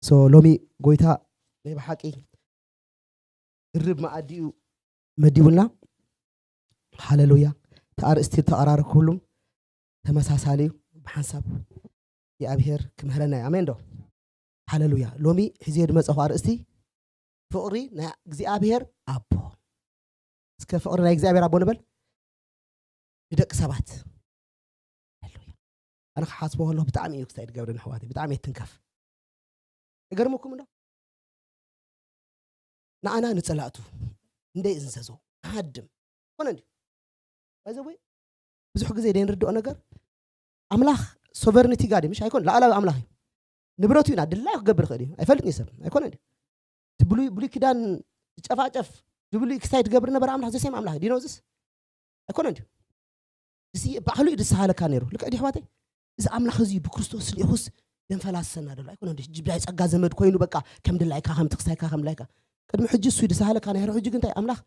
ሶ ሎሚ ጎይታ ናይ ብሓቂ ድርብ መኣዲኡ መዲቡልና። ሃለሉያ። ተኣርእስቲ ተቐራርብ ኩሉም ተመሳሳሊ እዩ። ብሓንሳብ እግዚኣብሔር ክምህረና እዩ። ኣሜን ዶ? ሃለሉያ። ሎሚ ሒዜ ዝመፀኹ ኣርእስቲ ፍቕሪ ናይ እግዚኣብሔር ኣቦ። እስከ ፍቕሪ ናይ እግዚኣብሔር ኣቦ ንበል። ንደቂ ሰባት። ሃለሉያ። ኣነ ክሓስቦ ከለኹ ብጣዕሚ እዩ ክሳይ ድገብረኒ ኣሕዋተይ፣ ብጣዕሚ እየ ትንከፍ። ይገርመኩም እንዶ ንኣና ንጸላእቱ እንደ እንዘዞ ሃድም ኮነ እንዲ ባይዘወይ ብዙሕ ግዜ ደይ ንርድኦ ነገር ኣምላኽ ሶቨርኒቲ ጋድ ምሽ ኣይኮን ላዕላዊ ኣምላኽ እዩ። ንብረቱ ኢና ድላይ ክገብር ይኽእል እዩ። ኣይፈልጥን እዩ ሰብ ኣይኮነ እንዲ እቲ ብሉይ ብሉይ ኪዳን ዝጨፋጨፍ ብሉይ ክሳይ ትገብር ነበር ኣምላኽ ዘሴም ኣምላኽ ዲኖዝስ ኣይኮነ እንዲ እዚ ባዕሉ እዩ ዝሰሃለካ ነይሩ። ልክዕ ድዩ ኣሕዋተይ? እዚ ኣምላኽ እዚ ብክርስቶስ ልኢኹስ የንፈላስሰና ደሎ ኣይኮነ እንዲ ሕጂ ብላይ ጸጋ ዘመድ ኮይኑ በቃ ከም ድላይካ ከም ትክሳይካ ከም ድላይካ ቅድሚ ሕጂ እሱ እዩ ዝሰሃለካ ነይሩ። ሕጂ ግን እንታይ ኣምላኽ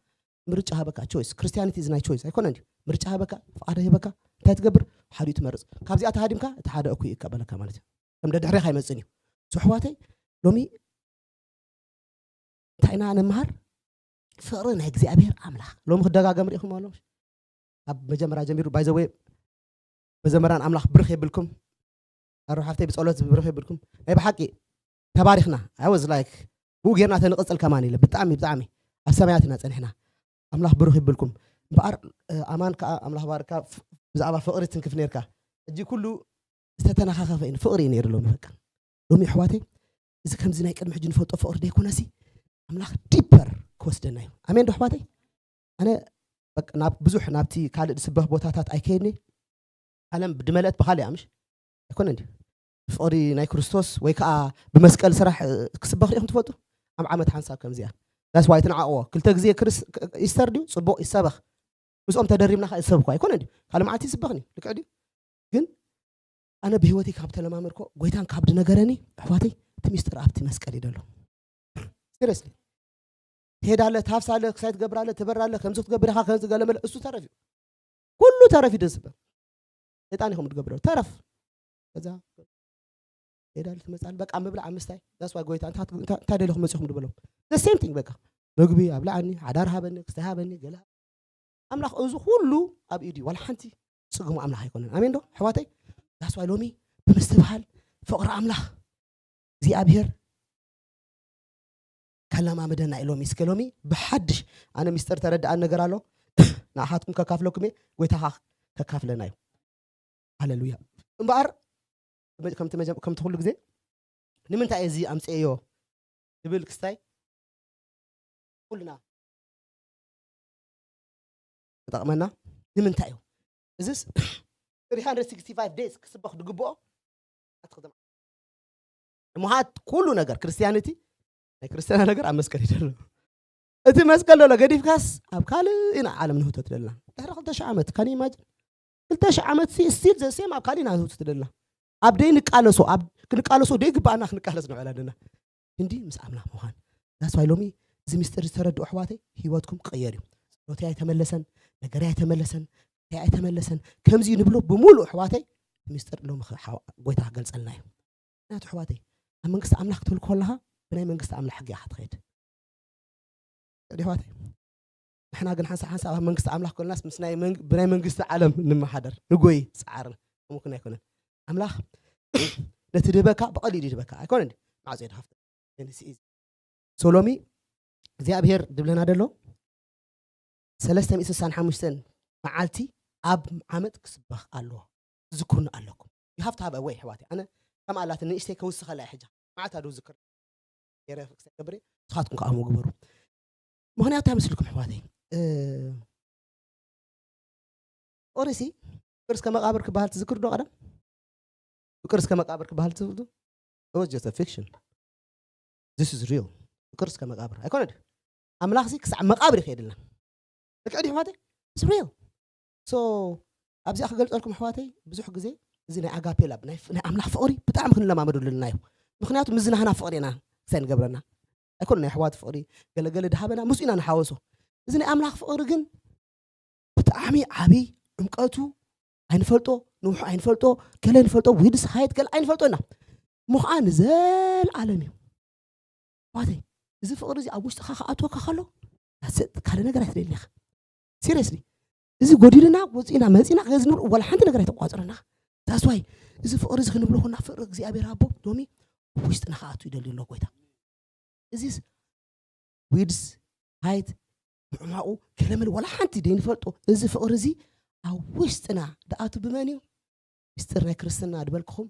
ምርጫ ሃበካ ቾይስ ክርስቲያኒቲ is ናይ ቾይስ ኣይኮነ እንዲ ምርጫ ሃበካ ፍቓድ ሃበካ እንታይ ትገብር ሓዲኡ ትመርጽ ካብዚኣ ተሃዲምካ እቲ ሓደ እኩይ ይቀበለካ ማለት እዩ። ከም ደድሕሬኻ ኣይመጽእን እዩ። ሶ ኣሕዋተይ ሎሚ እንታይ ኢና ንምሃር? ፍቕሪ ናይ እግዚኣብሔር ኣምላኽ ሎሚ ክደጋገም ርኢኹም ኣሎ። ካብ መጀመርያ ጀሚሩ ባይዘወ መዘመራን ኣምላኽ ብርኽ የብልኩም ኣሮ ሓፍተይ ብጸሎት ብርኽ የብልኩም ናይ ብሓቂ ተባሪኽና። I was like ብኡ ጌርና ተንቕጽል ከማን ኢለ ብጣዕሚ ብጣዕሚ ኣብ ሰማያት ኢና ጸኒሕና። ኣምላኽ ብሩኽ ይብልኩም። እምበኣር ኣማን ከዓ ኣምላኽ ባርካ ብዛዕባ ፍቕሪ ትንክፍ ነርካ። ሕጂ ኩሉ ዝተተናኻኸፈ እዩ ፍቕሪ እዩ ነይሩ ሎሚ በቃ ሎሚ ኣሕዋተይ እዚ ከምዚ ናይ ቅድሚ ሕጂ ንፈልጦ ፍቕሪ ደይኮነሲ ኣምላኽ ዲፐር ክወስደና እዩ። ኣሜን ዶ ኣሕዋተይ? ኣነ በቃ ናብ ብዙሕ ናብቲ ካልእ ዝስበኽ ቦታታት ኣይከይድኒ። ዓለም ብድመለእት ብኻልእ እያ ምሽ ኣይኮነ እንዲ ፍቕሪ ናይ ክርስቶስ ወይ ከዓ ብመስቀል ስራሕ ክስበኽ ርኢኹም ትፈልጡ? ኣብ ዓመት ሓንሳብ ከምዚኣ ዳስ ዋይ ትንዓቕዎ ክልተ ግዜ ክርስ ኢስተር ድዩ ፅቡቕ ይሰበኽ ምስኦም ተደሪብና ከዓ ይሰብኩ ኣይኮነ እንዲ ካልእ መዓልቲ ይስበኽኒ ልክዕ ድዩ? ግን ኣነ ብህይወተይ ካብ ተለማመድኮ ጎይታን ካብ ድነገረኒ ኣሕዋተይ እቲ ሚስጥር ኣብቲ መስቀል እዩ ደሎ። ሲሪየስሊ ትሄዳለ ትሃፍሳለ ክሳይ ትገብራለ ትበራለ ከምዚ ክትገብር ኢኻ ከምዚ ገለመለ እሱ ተረፍ እዩ። ኩሉ ተረፍ እዩ ደስበ ሰይጣን ኢኹም ትገብረ ተረፍ ከዛ ትሄዳለ ትመፃል በቃ ምብላዕ ምስታይ that's why ጎይታ እንታይ ደለኹም መፂኹም ድበሎም the same thing በቃ ምግቢ ኣብላዓኒ ሓዳር ሃበኒ ክስታይ ሃበኒ ገለ ኣምላኽ እዚ ኩሉ ኣብ ኢዱ ዋላ ሓንቲ ጽግሙ ኣምላኽ ኣይኮነን። ኣሜን ዶ ኣሕዋተይ? ዳስዋይ ሎሚ ብምስትብሃል ፍቕሪ ኣምላኽ እግዚኣብሔር ከለማምደና እዩ። ሎሚ እስከ ሎሚ ብሓድሽ ኣነ ሚስጥር ተረድኣን ነገር ኣሎ ንኣኻትኩም ከካፍለኩም እየ። ጎይታኻ ከካፍለና እዩ። ሃሌሉያ። እምበኣር ከምቲ ኩሉ ግዜ ንምንታይ እዚ ኣምፅኤዮ ትብል ክስታይ ኩልና ተጠቕመና ንምንታይ እዩ? እዚስ three hundred sixty five days ክስበኽ ዝግብኦ ኣትክልተ መዓልቲ። እምሃት ኩሉ ነገር ክርስቲያኒቲ ናይ ክርስቲያና ነገር ኣብ መስቀል ይደሎ። እቲ መስቀል ደሎ ገዲፍካስ ኣብ ካልእ ኢና ዓለም ንህቶ ትደልና። ድሕሪ ክልተ ሽሕ ዓመት ካን ኢማጅን ክልተ ሽሕ ዓመት ሲ ስቲል ዘሴም ኣብ ካልእ ኢና ንህቶ ትደልና። ኣብ ደይ ንቃለሶ ኣብ ክንቃለሶ ደይ ግባኣና ክንቃለስ ንውዕል ኣለና። ክንዲ ምስ ኣምላኽ ምዃን that's why ሎሚ እዚ ምስጢር ዝተረድኡ ኣሕዋተይ ህይወትኩም ክቕየር እዩ። ጸሎተይ ኣይተመለሰን፣ ነገረይ ኣይተመለሰን፣ እንታይ ኣይተመለሰን ከምዚ ንብሎ ብምሉእ ኣሕዋተይ ምስጢር ሎሚ ጎይታ ክገልጸልና እዩ። ምክንያቱ ኣሕዋተይ ኣብ መንግስቲ ኣምላኽ ክትብል ከለኻ ብናይ መንግስቲ ኣምላኽ ሕጊ ኢኻ ትኸይድ። ዲሕዋተይ ንሕና ግን ሓንሳብ ሓንሳብ ኣብ መንግስቲ ኣምላኽ ኮልናስ ምስ ናይ መንግ- ብናይ መንግስቲ ዓለም ንመሓደር ንጎይ ፃዓርና ከምኡ ክን ኣይኮነን። ኣምላኽ ነቲ ድህበካ ብቐሊሉ ይድህበካ ኣይኮነን። ማዕፆ ይድሃፍተ ንስኢ ሶ ሎሚ እግዚኣብሔር ድብለና ደሎ ሰለስተ ሚእቲ ስሳን ሓሙሽተን መዓልቲ ኣብ ዓመት ክስበኽ ኣለዎ። ዝኩኑ ኣለኩም ይሃፍቲ ሃበ ወይ ኣሕዋተይ ኣነ ከም ኣላት ንእሽተይ ከውስኸላ እየ ሕጃ መዓልታ ዶ ዝክር ገይረ ክገብር እየ። ንስኻትኩም ከዓ ግበሩ። ምኽንያቱ እንታይ መስልኩም ኣሕዋተይ? ፍቅሪ ሲ ፍቅሪ እስከ መቃብር ክበሃል ትዝክር ዶ ቀደም? ፍቅሪ እስከ መቃብር ክበሃል ትዝክር ዶ? It was just a fiction. This is real. ፍቅሪ እስከ መቃብር ኣይኮነ ድዩ? ኣምላኽ ሲ ክሳዕ መቃብር ይኸይድልና። ልክዕ ድዩ ኣሕዋተይ? It's real. So ኣብዚኣ ክገልፀልኩም ኣሕዋተይ ብዙሕ ግዜ እዚ ናይ ኣጋፔ ላብ ናይ ናይ ኣምላኽ ፍቕሪ ብጣዕሚ ክንለማመደሉ ኣለና እዩ። ምክንያቱ ምዝናህና ፍቕሪ ኢና ክሳይ ንገብረና ኣይኮነ ናይ ኣሕዋት ፍቕሪ ገለገለ ድሃበና ምስኡ ኢና ንሓወሶ። እዚ ናይ ኣምላኽ ፍቕሪ ግን ብጣዕሚ ዓብዪ ዕምቀቱ ኣይንፈልጦ ንውሑ ኣይንፈልጦ ገለ ንፈልጦ ዊድስ ሃይት ገለ ኣይንፈልጦ ኢና። ምዃን ዘል ዓለም እዩ። ኣሕዋተይ፣ እዚ ፍቕሪ እዚ ኣብ ውሽጥኻ ክኣትወካ ከሎ ካልእ ነገር ኣይትደልን ኢኻ። ሲሪየስሊ፣ እዚ ጎዲሉና ወፂእና መፂና ከዝንብር ወላ ሓንቲ ነገር ኣይተቋፅረና። ዛስዋይ እዚ ፍቕሪ እዚ ክንብሎ ኩና ፍቕሪ እግዚኣብሔር ኣቦ ሎሚ ውሽጥና ክኣቱ ይደልዩ ኣሎ ጎይታ። እዚስ ዊድስ ሃይት ምዕማቑ ገለመል ወላ ሓንቲ ደይንፈልጦ፣ እዚ ፍቕሪ እዚ ኣብ ውሽጥና ድኣቱ ብመን እዩ? ምስጢር ናይ ክርስትና ድበልክኹም፣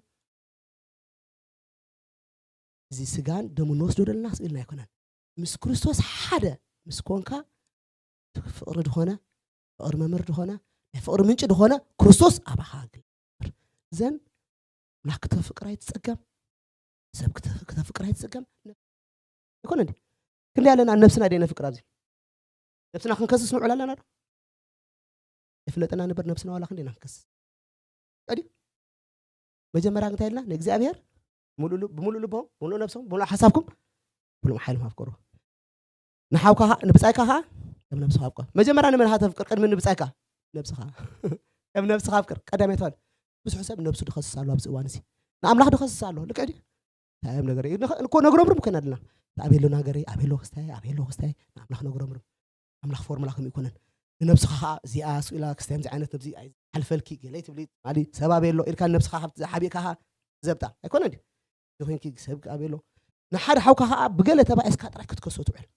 እዚ ስጋን ደሙ ንወስዶ ዘለና ስእልና ኣይኮነን። ምስ ክርስቶስ ሓደ ምስ ኮንካ ፍቕሪ ድኾነ፣ ፍቕሪ መምህር ድኾነ፣ ናይ ፍቕሪ ምንጪ ድኾነ ክርስቶስ ኣባኻ ግበር። ዘን ኣምላኽ ክተፍቅር ኣይትጸገም፣ ሰብ ክተ- ክተፍቅር ኣይትጸገም። ኣይኮነ እንዲ ክንዲ ኣለና ነብስና ደይ ነፍቅር ኣብዚ ነብስና ክንከስስ ንውዕል ኣለና ዶ? ይፍለጠና ንበር ነብስና ዋላ ክንደና ክንከስስ ቀዲ መጀመርያ እንታይ ኢልና ንእግዚኣብሔር ብምሉእ ልብ- ብምሉእ ልቦም ብምሉእ ነብሶም ብምሉእ ሓሳብኩም ብሉም ሓይሎም ኣፍቅሩ ንሓውካ ኸዓ- ንብጻይካ ከዓ ከም ነብስኻ ኣፍቅር መጀመርያ ንመን ሃተፍቅር ቅድሚ ንብጻይካ ነብስኻ ከም ነብስኻ ኣፍቅር ቀዳማይ ተባል ብዙሕ ሰብ ነብሱ ድኸስስ ኣሎ ኣብዚ እዋን እዚ ንኣምላኽ ድኸስስ ኣሎ ልክዕ ድዩ ታዮም ነገር እዩ እኮ ነግሮምርም ኮይና ኣለና ኣበሎ ናገረይ ኣበሎ ክስታይ ኣበሎ ክስታይ ንኣምላኽ ነግሮምርም ኣምላኽ ፎርሙላ ከም ይኮነን ንነብስኻ ከዓ እዚኣ ስኢላ ክስታይ ምዚ ዓይነት ነብዚ ሓልፈልኪ ገለይ ትብሊ ማሊ ሰብ ኣበሎ ኢልካ ንነብስኻ ካብቲ ዝሓቢእካ ከዓ ዘብጣ ኣይኮነን ድዩ ኮይንኪ ሰብ ኣበሎ ንሓደ ሓውካ ከዓ ብገለ ተባኢስካ ጥራይ ክትከሶ ትውዕል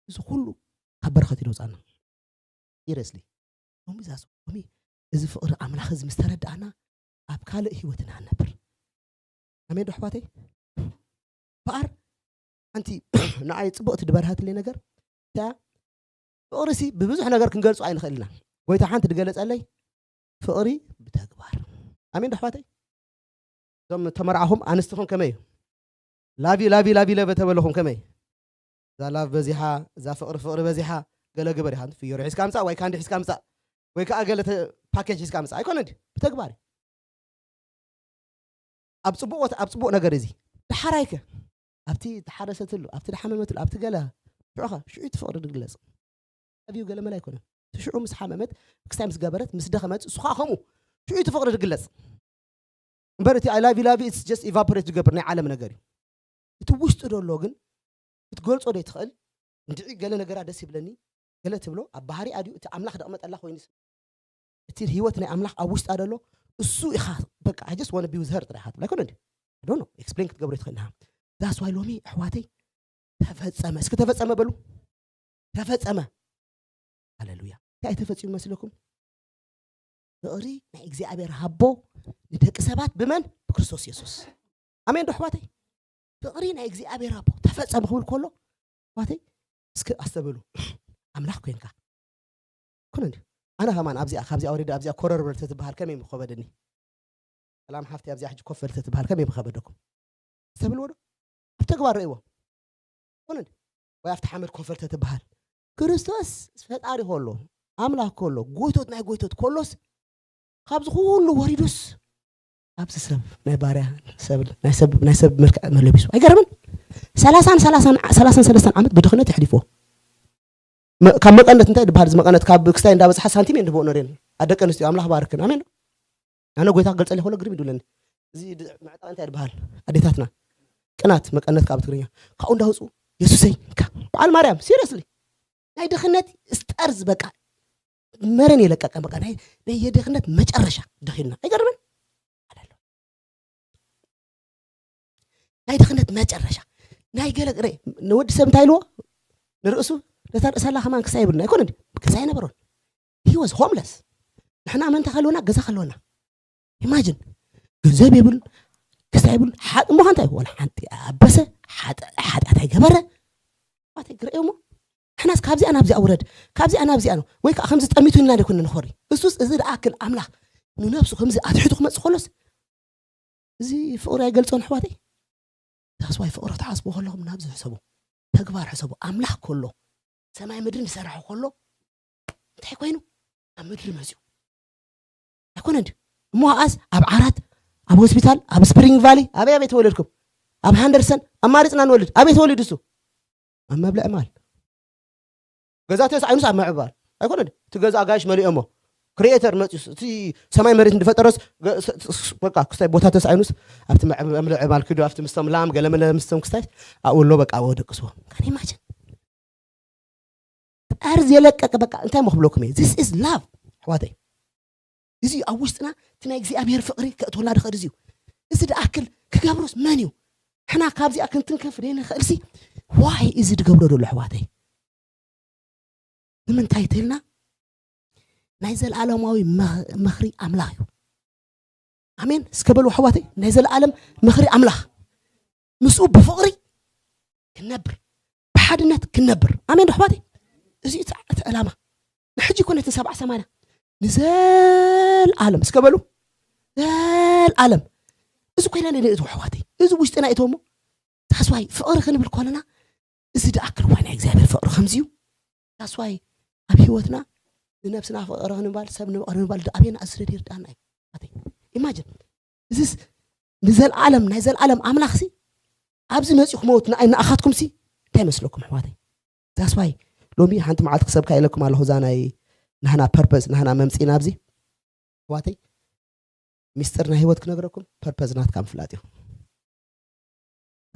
እዚ ኩሉ ካብ በረኸት ይደውፃና ሲሪየስሊ ሎሚ ዛስ ሎሚ እዚ ፍቕሪ ኣምላኽ እዚ ምስ ተረዳእና ኣብ ካልእ ህይወት ኢና ንነብር ኣሜን ዶ ኣሕዋተይ በኣር ሓንቲ ንዓይ ፅቡቕቲ ድበርሃትለይ ነገር እታ ፍቕሪ ሲ ብብዙሕ ነገር ክንገልፁ ኣይንኽእል ኢና ጎይታ ሓንቲ ድገለፀለይ ፍቕሪ ብተግባር ኣሜን ዶ ኣሕዋተይ እዞም ተመርዓኹም ኣንስትኹም ከመይ እዩ ላቪ ላቪ ላቪ ለቨ ተበለኹም ከመይ እዛ ላቭ በዚሓ እዛ ፍቕሪ ፍቕሪ በዚሓ ገለ ግበር ኢኻ ፍዮሪ ሒዝካ ምፃእ ወይ ካንዲ ሒዝካ ምፃእ ወይ ከዓ ገለ ተ- ፓኬጅ ሒዝካ ምፃእ ኣይኮነ ድዩ ብተግባር እዩ ኣብ ፅቡቅ ቦታ ኣብ ፅቡቅ ነገር እዚ ዳሓራይከ ኣብቲ ተሓረሰትሉ ኣብቲ ዳሓመመትሉ ኣብቲ ገለ ሽዑኸ ሽዑ እቲ ፍቕሪ ድግለፅ ኣብዩ ገለ መላ ኣይኮነን እቲ ሽዑ ምስ ሓመመት ክስታይ ምስ ገበረት ምስ ደኸመት እሱ ከዓ ከምኡ ሽዑ እቲ ፍቕሪ ድግለፅ እምበር እቲ I love you love you it's just evaporate ዝገብር ናይ ዓለም ነገር እዩ እቲ ውሽጡ ደሎ ግን ክትገልፆ ዶ ትኽእል እንድዒ ገለ ነገራ ደስ ይብለኒ ገለ ትብሎ ኣብ ባህሪ ኣድዩ እቲ ኣምላኽ ደቕመጠላ ኮይኑ እቲ ህይወት ናይ ኣምላኽ ኣብ ውሽጣ ደሎ እሱ ኢኻ በቃ I just want to be with her ጥራይ ኢኻ ትብል ኣይኮነ ድዩ I don't know explain ክትገብሮ ትኽእል ኢኻ that's why ሎሚ ኣሕዋተይ ተፈጸመ እስኪ ተፈጸመ በሉ ተፈጸመ ሃሌሉያ እንታይ ተፈጺሙ መስለኩም ፍቕሪ ናይ እግዚኣብሔር ሃቦ ንደቂ ሰባት ብመን ብክርስቶስ የሱስ ኣሜን ዶ ኣሕዋተይ ፍቕሪ ናይ እግዚኣብሔር ሃቦ ተፈጸመ ክብል ከሎ ኣሕዋተይ እስኪ ኣስተብህሉ ኣምላኽ ኮንካ ኩነ እንዲ ኣነ ከማን ኣብዚኣ ካብዚኣ ወሪደ ኣብዚኣ ኮረር በል ተትበሃል ከመይ ምኸበደኒ ሰላም ሓፍቲ ኣብዚኣ ሕጂ ኮፍ በል ተትበሃል ከመይ ምኸበደኩም ተብልዎ ዶ ኣብ ተግባር ርእይዎ ኮነ ወይ ኣብቲ ሓመድ ኮፍ በል ተትበሃል ክርስቶስ ፈጣሪ ከሎ ኣምላኽ ከሎ ጎይቶት ናይ ጎይቶት ከሎስ ካብዚ ኩሉ ወሪዱስ ኣብዚ ሰብ ናይ ባርያ ሰብ ናይ ሰብ ናይ ሰብ መልክዕ መለቢሱ ኣይገርምን ሰላሳን ሰላሳን ሰላሳን ሰለስተን ዓመት ብድኽነት የሕሊፍዎ ካብ መቀነት እንታይ ድበሃል እዚ መቀነት ካብ ክስታይ እንዳበፅሓ ሳንቲም እየን ድህቦ ነሬን ኣደቂ ኣንስትዮ ኣምላኽ ባርክን ኣሜን ኣነ ጎይታ ክገልፀለይ ከሎ ግርም ይድብለኒ እዚ መዕጠቂ እንታይ ድበሃል ኣዴታትና ቅናት መቀነት ካብ ትግርኛ ካብኡ እንዳውፁ የሱሰይ በዓል ማርያም ሲሪየስሊ ናይ ድኽነት ስጠርዝ በቃ መረን የለቀቀ በቃ ናይ የድኽነት መጨረሻ ድኺልና ኣይገርምን ናይ ድኽነት መጨረሻ ናይ ገለ ንወዲ ሰብ እንታይ ኢልዎ ንርእሱ ነታ ርእሰላ ከማን ክሳይ ይብልና ኣይኮነ ክሳይ ነበሮን he was homeless ንሕና መን እንታይ ከለና ገዛ ከለና imagine ገንዘብ የብሉን ክስታይ የብሉን ሓጥ እሞ እንታይ ወላ ሓንቲ ኣበሰ ሓጢኣት ኣይገበረ ኣባተይ ግረእዮ እሞ ንሕናስ ካብዚኣ ናብዚኣ ውረድ ካብዚኣ ናብዚኣ ነው ወይ ከዓ ከምዚ ጠሚቱ ኢልና ደይኮነ ንኾሪ እሱስ እዚ ደኣክል ኣምላኽ ንነብሱ ከምዚ ኣትሒቱ ክመፅእ ከሎስ እዚ ፍቕሪ ኣይገልፆን ኣሕዋተይ that's why ፍቕሪ ትሓስቡ ከለኹም ናብዚ ሕሰቡ ተግባር ሕሰቡ ኣምላኽ ከሎ ሰማይ ምድሪ ዝሰራሑ ከሎ እንታይ ኮይኑ ኣብ ምድሪ መፅኡ ኣይኮነ እንዲ እሞ ኣስ ኣብ ዓራት ኣብ ሆስፒታል ኣብ ስፕሪንግ ቫሊ ኣበይ ኣበይ ተወለድኩም ኣብ ሃንደርሰን ኣማሪፅና ንወልድ ኣበይ ተወሊዱ እሱ ኣብ መብልዒ ማል ገዛቴስ ዓይኑስ ኣብ ምዕባል ኣይኮነ እንዲ እቲ ገዛ ኣጋይሽ መሊኦሞ ክሪኤተር መፅዩስ እቲ ሰማይ መሬት ዝፈጠረስ ገ- ስ- ስ- በቃ ክስታይ ቦታ ተሳኢኑስ ኣብቲ ምዕ- ምልዕባል ክዱ ኣብቲ ምስቶም ላም ገለመለ ምስቶም ክስታይ ኣብኡ ኣሎ በቃ ኣብኡ ደቅስዎ። ካን ኢማጅን ጠርዝ የለቀቀ በቃ እንታይ መክብለኩም እየ this is love ኣሕዋተይ። እዚ ኣብ ውሽጥና እቲ ናይ እግዚኣብሔር ፍቕሪ ከእትወልና ድኽእል እዚ እዩ። እዚ ድኣክል ክገብሮስ መን እዩ? ሕና ካብዚኣ ክንትንከፍ ደይንኽእል ሲ ዋይ እዚ ድገብሮ ደሎ ኣሕዋተይ ንምንታይ ተልና ናይ ዘለኣለማዊ ምኽሪ ኣምላኽ እዩ። ኣሜን እስከ በሉ ኣሕዋተይ ናይ ዘለኣለም ምኽሪ ኣምላኽ ምስኡ ብፍቕሪ ክንነብር ብሓድነት ክንነብር ኣሜን ኣሕዋተይ። እዚ እቲ ዕላማ ንሕጂ ኮነ እቲ ሰብዓ ሰማንያ ንዘልኣለም እስከ በሉ ዘልኣለም እዚ ኮይና ንእትዎ ኣሕዋተይ እዚ ውሽጥና እትዎ እሞ ታስዋይ ፍቕሪ ክንብል ኮለና እዚ ድኣክል ዋይ ናይ እግዚኣብሔር ፍቕሪ ከምዚ እዩ። ታስዋይ ኣብ ህይወትና ንነብስና ፍቕሪ ክንባል ሰብ ንፍቕሪ ምባል ኣበየና እዚ ረድዮ ይርዳእና እዩ። ኢማጅን እዚስ ንዘልኣለም ናይ ዘልኣለም ኣምላኽ ሲ ኣብዚ መፂኡ ክመውት ንኣይ ንኣኻትኩም ሲ እንታይ መስለኩም ኣሕዋተይ? ዛስዋይ ሎሚ ሓንቲ መዓልቲ ክሰብካ ኢለኩም ኣለኹ እዛ ናይ ናህና ፐርፐስ ናህና መምፅኢና ኣብዚ ኣሕዋተይ ሚስጥር ናይ ህይወት ክነግረኩም ፐርፐስ ናትካ ምፍላጥ እዩ።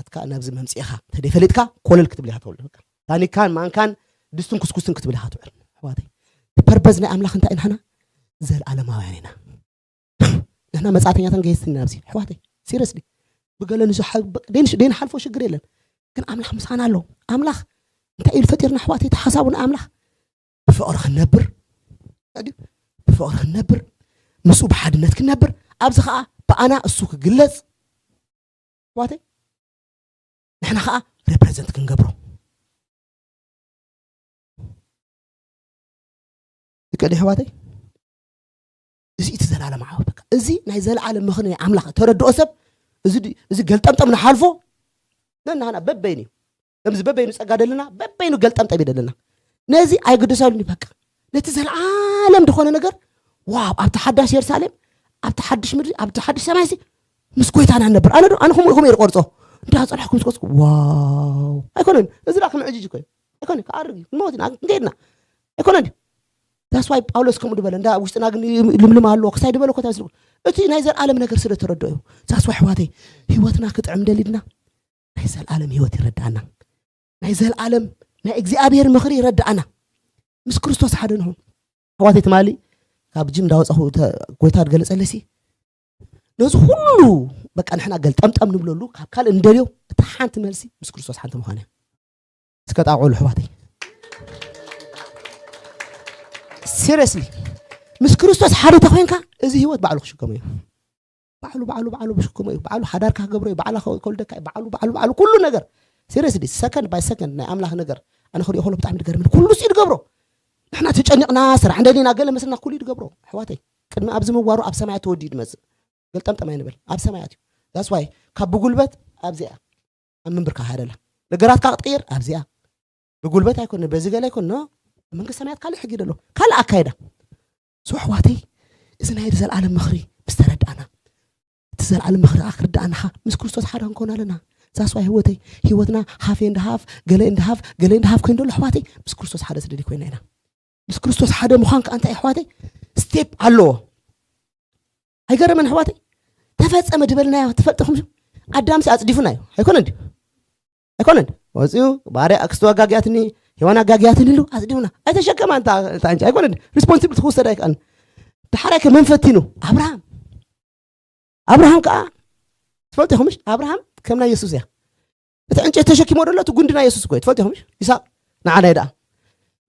ኣትካ ናብዚ መምፅኢኻ ተደይ ፈሊጥካ ኮለል ክትብል ኢኻ ትውዕል በቃ ታኒካን ማንካን ድስትን ኩስኩስን ክትብል ኢኻ ትውዕል ኣሕዋተይ። ፐርፐስ ናይ ኣምላኽ እንታይ ንሕና ዘልኣለማውያን ኢና። ንሕና መጻተኛታን ገየስትን ኢና ኣብዚ ኣሕዋተይ ሲሪየስሊ ብገለ ንሱ ደይንሓልፎ ሽግር የለን። ግን ኣምላኽ ምሳና ኣሎ። ኣምላኽ እንታይ ኢሉ ፈጢርና ኣሕዋተይ እቲ ሓሳቡ ናይ ኣምላኽ ብፍቕሪ ክንነብር ብፍቕሪ ክንነብር ምስኡ ብሓድነት ክንነብር ኣብዚ ከዓ ብኣና እሱ ክግለፅ ኣሕዋተይ ንሕና ከዓ ሬፕሬዘንት ክንገብሮ ይከዲ ኣሕዋተይ። እዚ እቲ ዘላለም ዓወት በቃ እዚ ናይ ዘለዓለም ምኽሪ ናይ ኣምላኽ ተረድኦ ሰብ እዚ ድ- እዚ ገልጠምጠም ንሓልፎ ነናና በበይኑ እዩ ከምዚ በበይኑ ጸጋ ደለና በበይኑ ገልጠምጠም ይደለና ነዚ ኣይግድሰሉን እዩ በቃ ነቲ ዘለዓለም ዝኾነ ነገር ዋው ኣብቲ ሓዳሽ የሩሳሌም ኣብቲ ሓድሽ ምድሪ ኣብቲ ሓድሽ ሰማይ እዚ ምስ ጎይታና ንነብር ኣነ ዶ ኣነ ከምኡ ኢኹም እየ ዝቆርጾ እንዳ ጸናሕኩም ዝቆጽኩ ዋው ኣይኮነን እዚ ዳ ከም ዕጅጅ እኮ እዩ ኣይኮነ ክኣርግ እዩ ክንመወት ኢና ክንከይድና ኣይኮነን ድዩ that's why ጳውሎስ ከምኡ ዝበለ እንዳ ውሽጥና ግን ልምልም ኣለዎ ክሳይ ዝበለ ኮታ ስልኩ እቲ ናይ ዘለዓለም ነገር ስለ ተረድኦ እዩ that's why ኣሕዋተይ ህይወትና ክጥዕም ደሊድና ናይ ዘለዓለም ህይወት ይረዳእና ናይ ዘለዓለም ናይ እግዚኣብሔር ምኽሪ ይረዳእና ምስ ክርስቶስ ሓደ ንኹን ኣሕዋተይ ትማሊ ካብ ጅም እንዳወፀኹ ጎይታ ዝገለፀለሲ ነዚ ኩሉ በቃ ንሕና ገልጠምጠም ንብለሉ ካብ ካልእ እንደልዮ እታ ሓንቲ መልሲ ምስ ክርስቶስ ሓንቲ ምዃን እያ እስከ ጣቕዑ ኣሕዋተይ ሲሪየስሊ ምስ ክርስቶስ ሓደ ተኮይንካ እዚ ህይወት ባዕሉ ክሽከሞ እዩ ባዕሉ ባዕሉ ባዕሉ ክሽከሞ እዩ ባዕሉ ሓዳርካ ክገብሮ እዩ ባዕላ ከወልደካ እዩ ባዕሉ ባዕሉ ባዕሉ ኩሉ ነገር ሲሪየስሊ ሰከንድ ባይ ሰከንድ ናይ ኣምላኽ ነገር ኣነ ክሪኦ ከሎ ብጣዕሚ ዝገርምን ኩሉ ሲ ዝገብሮ ንሕና ተጨኒቕና ስራሕ እንደሊና ገለ መስልና ኩሉ ይድገብሮ ኣሕዋተይ ቅድሚ ኣብዚ ምዋሩ ኣብ ሰማያት ተወዲኡ ድመፅእ ገልጠምጠም ኣይንበል ኣብ ሰማያት እዩ that's why ካብ ብጉልበት ኣብዚኣ ኣብ ምንብርካ ሃደላ ነገራትካ ክትቅይር ኣብዚኣ ብጉልበት ኣይኮነ በዚ ገለ ኣይኮነ መንግስት ሰማያት ካልእ ሕጊ ደሎ ካልእ ኣካይዳ so ኣሕዋተይ እዚ ናይ ዘለዓለም ምኽሪ ምስ ተረዳእና እቲ ዘለዓለም ምኽሪ ከዓ ክርዳእናኻ ምስ ክርስቶስ ሓደ ክንኮን ኣለና that's why ህይወተይ ህይወትና ሃፌ እንደ ሃፍ ገለ እንደ ሃፍ ገለ እንደ ሃፍ ኮይኑ ደሎ ኣሕዋተይ ምስ ክርስቶስ ሓደ ስደዲ ኮይና ኢና ምስ ክርስቶስ ሓደ ምዃን ከዓ እንታይ ኣሕዋተይ ስቴፕ ኣለዎ ኣይገረመን ኣሕዋተይ ተፈጸመ ድበልናዮ ትፈልጥኹም ኣዳምሲ ኣፅዲፉና እዩ ኣይኮነን ድዩ ኣይኮነን ወፂኡ ባርያ ኣክስቶ ኣጋጊያትኒ ሄዋን ኣጋጊያትኒ ኢሉ ኣፅዲፉና ኣይተሸከማ እንታ እንጂ ኣይኮነን ሪስፖንሲብል ትክወሰድ ኣይከኣልን ድሓራይ ከ መን ፈቲኑ ኣብርሃም ኣብርሃም ከዓ ትፈልጡ ኢኹምሽ ኣብርሃም ከም ናይ የሱስ እያ እቲ ዕንጨት ተሸኪሞ ደሎ እቲ ጉንዲ ናይ የሱስ እኮ እዩ ትፈልጡ ኢኹምሽ ይስሐቅ ንዓናይ ደኣ